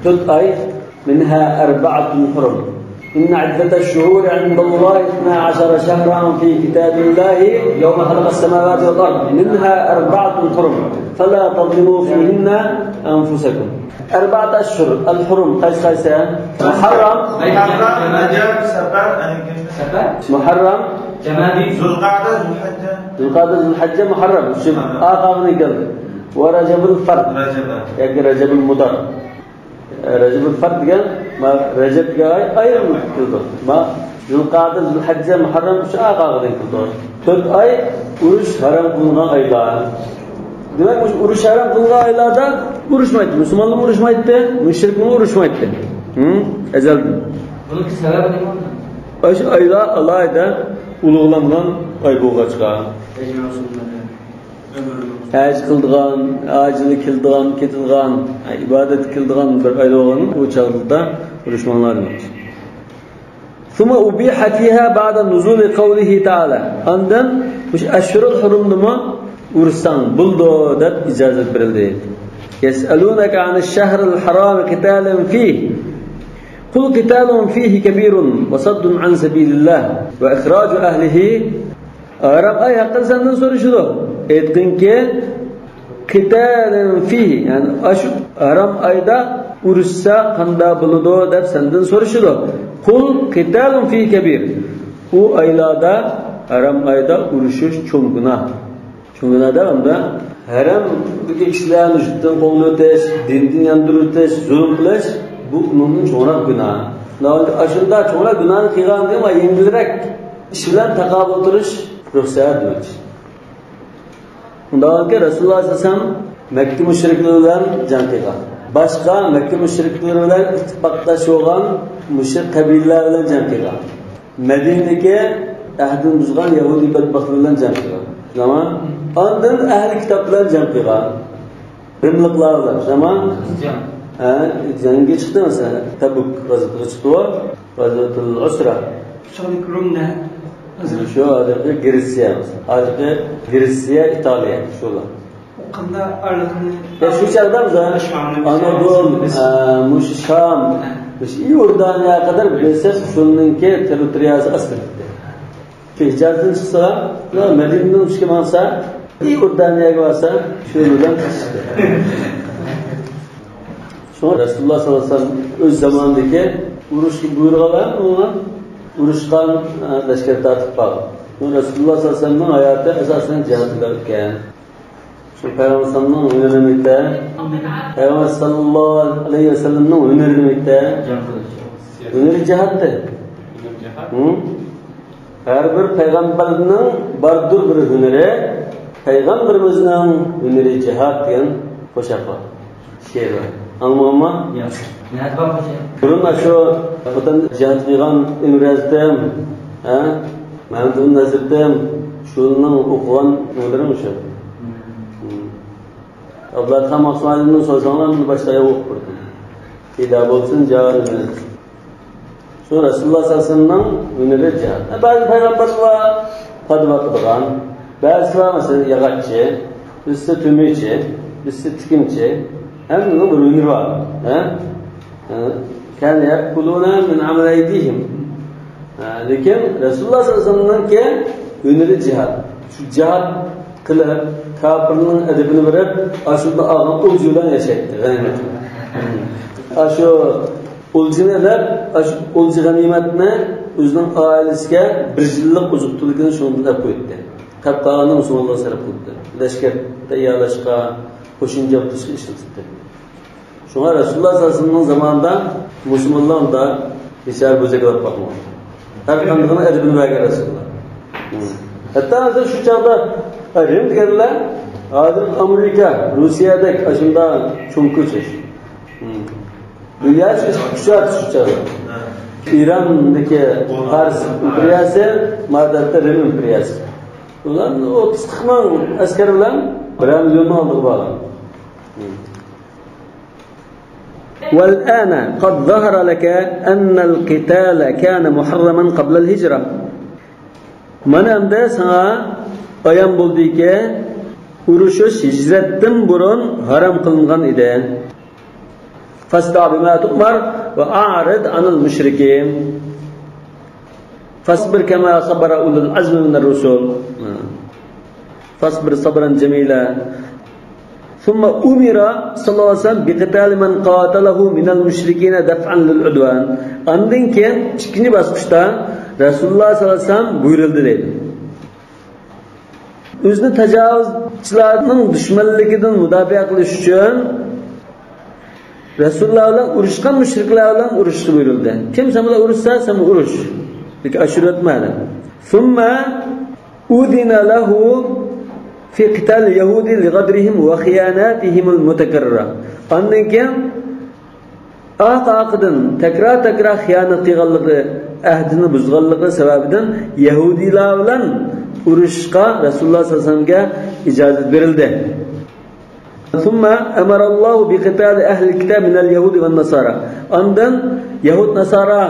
تۆت ئاي، منها أربعة حرم. إن عدة الشهور عند الله اثنا عشر شهرا في كتاب الله يوم خلق السماوات والأرض منها أربعة حرم فلا تظلموا فيهن أنفسكم. أربعة أشهر الحرم قايسى قايسى؟ مۇھەررەم. مۇھەررەم، رەجەب، سەپەر، ئەنە كېيىن سەپەر. مۇھەررەم، جمادى. زۇلقەئدە، زۇلھەججە. زۇلقەئدە، زۇلھەججە، مۇھەررەم. شۇ مۇھەررەم. ئا قاغىنى كەلدى. ۋە رەجەبۇل فەرد. رەجەب. ياكى رەجەبۇل مۇدار. ئە، رەجەبۇل فەرد دېگەن، ما، رەجەب دېگەن ئاي ئايرىم كېلىدۇ. ما، زۇلقەئدە، زۇلھەججە، مۇھەررەم شۇ ئا قاغىنى كېلىدۇ. تۆت ئاي ئۇرۇش ھارام قىلىنغان ئايلار. دېمەك، مۇشۇ ئۇرۇش ھارام قىلىنغان ئايلاردا ئۇرۇشمايتتى. مۇسۇلمانلارمۇ ئۇرۇشمايتتى، مۇشرىكلارمۇ ئۇرۇشمايتتى. ھىم؟ ئەزەلدىن. بۇنىڭ سەۋەبى نېمە؟ ئاشۇ ئايلار ئالاھىدە ئۇلۇغلانغان ئاي بولغاچقا. ھەج قىلىدىغان، ھاجىلار كېلىدىغان، كېتىدىغان، ئىبادەتكە كېلىدىغان بىر ئاي بولغان، ئۇ چاغدا ئۇرۇشماڭلار دېمەكچى. ثم أبيح فيها بعد نزول قوله تعالى. ئاندىن مۇشۇ ئەشھۇرۇل ھۇرۇمدىمۇ ئۇرۇشساڭ بولىدۇ دەپ ئىجازەت بېرىلدى. يسألونك عن الشهر الحرام قتال فيه. قل قتال فيه كبير وصد عن سبيل الله وإخراج أهله. ھارام ئاي ھەققىدە سەندىن سورىشىدۇ. ئېيتقىنكى، قتال فيه، يەنى ئاشۇ ھارام ئايدا ئۇرۇشسا قانداق بولىدۇ دەپ سەندىن سورىشىدۇ. قل قتال فيه كبير. ئۇ ئايلاردا، ھارام ئايدا ئۇرۇشۇش چوڭ گۇناھ. چوڭ گۇناھ دەپ ئەمدى ھەرەمدىكى كىشىلەرنى يۇرتتىن قوغلىۋېتىش، دىندىن ياندۇرۇۋېتىش، زۇلۇم قىلىش، بۇ ئۇنىڭدىن چوڭراق گۇناھ. ئاشۇنداق چوڭراق گۇناھنى قىلغاندىن يەڭگىلرەك ئىش بىلەن تاقابىل تۇرۇش رۇخسەت دېمەكچى. ئۇنداقكى رەسۇلۇللاھ سەللەللاھۇ ئەلەيھى ۋەسەللەم مەككە مۇشرىكلىرى بىلەن جەڭ قىلغان. باشقا مەككە مۇشرىكلىرى بىلەن ئىتتىپاقداش بولغان مۇشرىك قەبىلىلەر بىلەن جەڭ قىلغان. مەدىنىدىكى ئەھدىنى بۇزغان يەھۇدىي بەتبەختلەر بىلەن جەڭ قىلغان. تامام. ئاندىن ئەھلى كىتاب بىلەن جەڭ قىلغان. رىملىقلار بىلەن. تامام. جەڭ. ھە، جەڭگە چىقتى مەسىلەن. تەبۇك غەزۋىتىگە چىقتى ئۇ. غەزۋەتۇل ئۇسرا. شۇ چاغدىكى رۇم نە؟ شۇ ھازىرقى گرېتسىيە. ھازىرقى گرېتسىيە، ئىتالىيە. شۇلار. قانداق ئارىلىقنى يا شۇ چاغدا بىز ئانادول، ئە، مۇشۇ شام، مۇشۇ ئىئوردانىيەگە قەدەر بىلسە، شۇنىڭكى تېررىتورىيەسى ئاستىدا. شۇ ھىجازدىن چىقسا، مەدىنىدىن ئۈچكە ماڭسا، ئىئوردانىيەگە بارسا، شۇ بىلەن قىلىشتى. شۇڭا رەسۇلۇللاھ سەللەللاھۇ ئەلەيھى ۋەسەللەم ئۆز زامانىدىكى ئۇرۇشقا بۇيرۇغانلار ئۇرۇشقان، ئە، لەشكەر تارتىپ بارغان. شۇڭا رەسۇلۇللاھ سەللەللاھۇ ئەلەيھى ۋەسەللەمنىڭ ھاياتى ئاساسەن جىھادتا ئۆتكەن. شۇ پەيغەمبەر ئەلەيھىسسالامنىڭ ھۈنىرى نېمىكتە؟ پەيغەمبەر سەللەللاھۇ ئەلەيھى ۋەسەللەمنىڭ ھۈنىرى نېمىكتە؟ جەڭ قىلىش. ھۈنىرى جىھادتى. ھۈنىرى جىھاد. ھە؟ ھەر بىر پەيغەمبەرنىڭ باردۇر بىر ھۈنىرى، پەيغەمبىرىمىزنىڭ ھۈنىرى جىھاد دېگەن قوشاق بار. شېئىر بار. ئاڭلىمىغانما؟ ياق. نەدە بار بۇ شېئىر؟ بۇرۇن شۇ خوتەن جىھاد قىلغان ئىمرازىتىم، ھە؟ مەمتىمىن نەزىرىتىم، شۇنىڭ ئوقۇغان نېمىلىرىم شۇ. ھىم. ئابلەتخان ماقسۇمئالىدىن سورىساڭلار، مۇنى باشتا ئوقۇپ بېرىدۇ. پىدا بولسۇن جانىمىز. شۇ رەسۇلۇللاھ سەللەللاھۇ ئەلەيھى ۋەسەللەمنىڭ ھۈنىرى جىھاد. بەزى پەيغەمبەرلەر پادا باقىدىغان، بەزىلەر مەسىلەن ياغاچچى، بىرسى تۆمۈرچى، بىرسى تىكىنچى. ھەممىنىڭ بىر ھۈنىرى بار. ھە؟ كان يأكلون من عمل أيديهم. ھە، لېكىن رەسۇلۇللاھ سەللەللاھۇ ئەلەيھى ۋەسەللەمنىڭكى ھۈنىرى جىھاد. شۇ جىھاد قىلىپ، كاپىرنىڭ ئەدىپىنى بېرىپ، ئاشۇنداق ئالغان ئولجا بىلەن ياشايتتى، غەنىيمەت. ئاشۇ ئولجىنى ئېلىپ، ئاشۇ ئولجا غەنىيمەتنى ئۆزىنىڭ ئائىلىسىگە بىر يىللىق ئوزۇق-تۈلۈكىنى شۇنىڭدىن ئېلىپ قوياتتى. قاپ قالغىنىنى مۇسۇلمانلارغا سەرپ قىلاتتى. لەشكەر تەييارلاشقا، قوشۇن جەم قىلىشقا ئىشلىتەتتى. شۇڭا رەسۇلۇللاھ سەللەللاھۇ ئەلەيھى ۋەسەللەمنىڭ زامانىدا بىچارە بۆجەك ئالاپ باقمىغان. ھەر قاندىقىنىڭ ئەدىپىنى بەرگەن رەسۇلۇللاھ. ھىم. ھەتتا ھازىر شۇ چاغدا، ھە، رىم دېگەنلەر ھازىر ئامېرىكا، روسىيەدەك ئاشۇنداق چوڭ كۈچ. ھىم. دۇنيا كۈچى شۇ چاغدا. ئىراندىكى پارس ئىمپېرىيەسى، مادەتتە رىم ئىمپېرىيەسى. ئۇلار ئوتتۇز قىرىق مىڭ ئەسكەر بىلەن بىرەر مىليوننىڭ ئالدىغا بارغان. ھىم. والآن قد ظهر لك أن القتال كان محرما قبل الهجرة. مانا ئەمدى ساڭا ئايان بولدىكى، ئۇرۇشۇش ھىجرەتتىن بۇرۇن ھارام قىلىنغان ئىدى. فاصدع بما تؤمر وأعرض عن المشركين. فاصبر كما صبر أولو العزم من الرسل. فاصبر صبرا جميلا. ثم أمر صلى الله عليه وسلم بقتال من قاتله من المشركين دفعا للعدوان. ئاندىن كېيىن ئىككىنچى باسقۇچتا رەسۇلۇللاھ سەللەللاھۇ ئەلەيھى ۋەسەللەم بۇيرۇلدى دەيدۇ. ئۆزىنى تاجاۋۇزچىلارنىڭ دۈشمەنلىكىدىن مۇداپىئە قىلىش ئۈچۈن رەسۇلۇللاھ بىلەن ئۇرۇشقان مۇشرىكلار بىلەن ئۇرۇشۇشقا بۇيرۇلدى. كىم سەن بىلەن ئۇرۇشسا، سەن ئۇرۇش. لېكىن ئاشۇرۇۋەتمە دەپ. ثم أذن له في قتال اليهود لغدرهم وخياناتهم المتكررة. ئاندىن كېيىن ئارقا-ئارقىدىن تەكرار-تەكرار خىيانەت قىلغانلىقى، ئەھدىنى بۇزغانلىقى سەۋەبىدىن يەھۇدىيلار بىلەن ئۇرۇشۇشقا رەسۇلۇللاھ سەللەللاھۇ ئەلەيھى ۋەسەللەمگە ئىجازەت بېرىلدى. ثم أمر الله بقتال أهل الكتاب من اليهود والنصارى. ئاندىن يەھۇد، ناسارا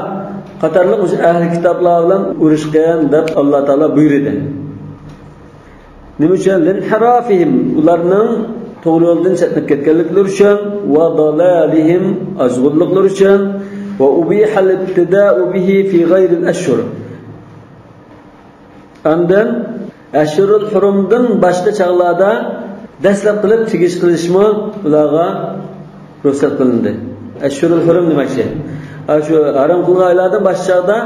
قاتارلىق مۇشۇ ئەھلى كىتابلار بىلەن ئۇرۇشقىن دەپ ئاللا تائالا بۇيرۇدى. نېمە ئۈچۈن؟ لانحرافهم، ئۇلارنىڭ توغرا يولدىن چەتنەپ كەتكەنلىكلىرى ئۈچۈن، وضلالهم، ئازغۇنلۇقلىرى ئۈچۈن، وأبيح الابتداء به في غير الأشهر. ئاندىن ئەشھۇرۇل ھۇرۇمدىن باشقا چاغلاردا دەسلەپ قىلىپ تېگىش قىلىشمۇ ئۇلارغا رۇخسەت قىلىندى. ئەشھۇرۇل ھۇرۇم دېمەكچى، ئاشۇ ھارام قىلغان ئايلاردىن باشقا چاغدا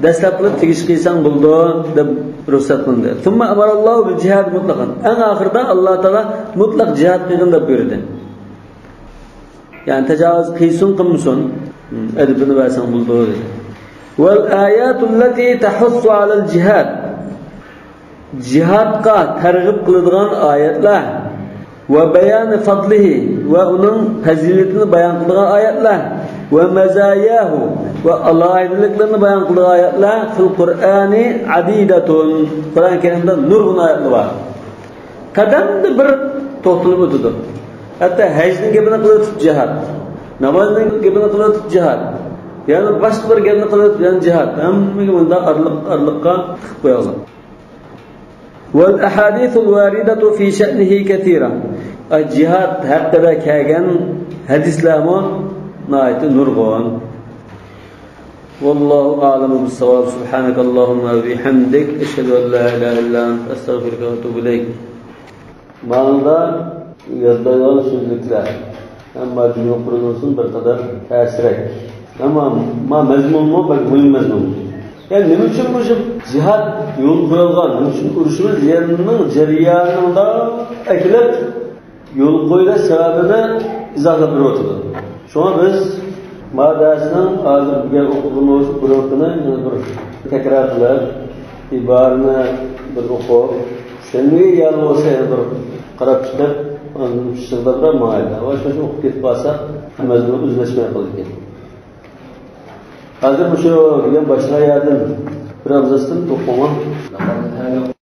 دەسلەپ قىلىپ تېگىش قىلساڭ بولىدۇ دەپ رۇخسەت قىلىندى. ثم أمر الله بالجهاد مطلقا. ئەڭ ئاخىرىدا ئاللا تائالا مۇتلەق جىھاد قىلغىن دەپ بۇيرۇدى. يەنى تاجاۋۇز قىلسۇن قىلمىسۇن، ئەدىپىنى بەرسەڭ بولىدۇ دېدى. والآيات التي تحث على الجهاد. جىھادقا تەرغىب قىلىدىغان ئايەتلەر. وبيان فضله، ۋە ئۇنىڭ پەزىلىتىنى بايان قىلىدىغان ئايەتلەر. ومزاياه، ۋە ئالاھىدىلىكلىرىنى بايان قىلىدىغان ئايەتلەر في القرآن عديدة. قۇرئان كەرىمدە نۇرغۇن ئايەتلەر بار. قەدەمدە بىر توختىلىپ ئۆتىدۇ. ھەتتا ھەجنىڭ گېپىنى قىلىۋېتىپ جىھاد، نامازنىڭ گېپىنى قىلىۋېتىپ جىھاد، يەنە باشقا بىر گەپنى قىلىۋېتىپ يەنە جىھاد. ھەممىگە مۇنداق ئارىلىق-ئارىلىققا تىقىپ قويۇڭلار. والأحاديث الواردة في شأنه كثيرة. ئاي، جىھاد ھەققىدە كەلگەن ھەدىسلەرمۇ ناھايىتى نۇرغۇن. والله أعلم بالصواب. سبحانك اللهم وبحمدك، أشهد أن لا إله إلا أنت، أستغفرك وأتوب إليك. ماڭىدا يازىدىغان سۆزلۈكلەر، ئەمما جۈملە قۇرۇلمىسىدىن بىر قەدەر تەسرەك. ئەمما ما مەزمۇنمۇ بەك مۇھىم مەزمۇن. يەنى نېمە ئۈچۈن مۇشۇ جىھاد يولغا قويۇلغان، نېمە ئۈچۈن ئۇرۇشىمىز دېگەننىڭ جەريانىدا ئەكېلىپ يول قويۇلۇش سەۋەبىنى ئىزاھلاپ بېرىۋاتىدۇ. شۇڭا بىز ما دەرسنىڭ ھازىر بۈگۈن ئوقۇغىنىمىز بۇرۇنقىنى يەنە بىر تەكرار قىلىپ، ئىبارىنى بىر ئوقۇپ، سەمىمىي يەر بولسا يەنە بىر قاراپ چىقىپ، ئاندىن شىغداپراق ماڭايلى. ئاۋاش-ئاۋاش ئوقۇپ كېتىپ قالساق، ھەممىمىزنىڭ ئۆزلەشمەي قالىدىكەن. ھازىر مۇشۇ بۈگۈن باشلىغان يەردىن بىر ئابزاستىن ئوقۇڭ.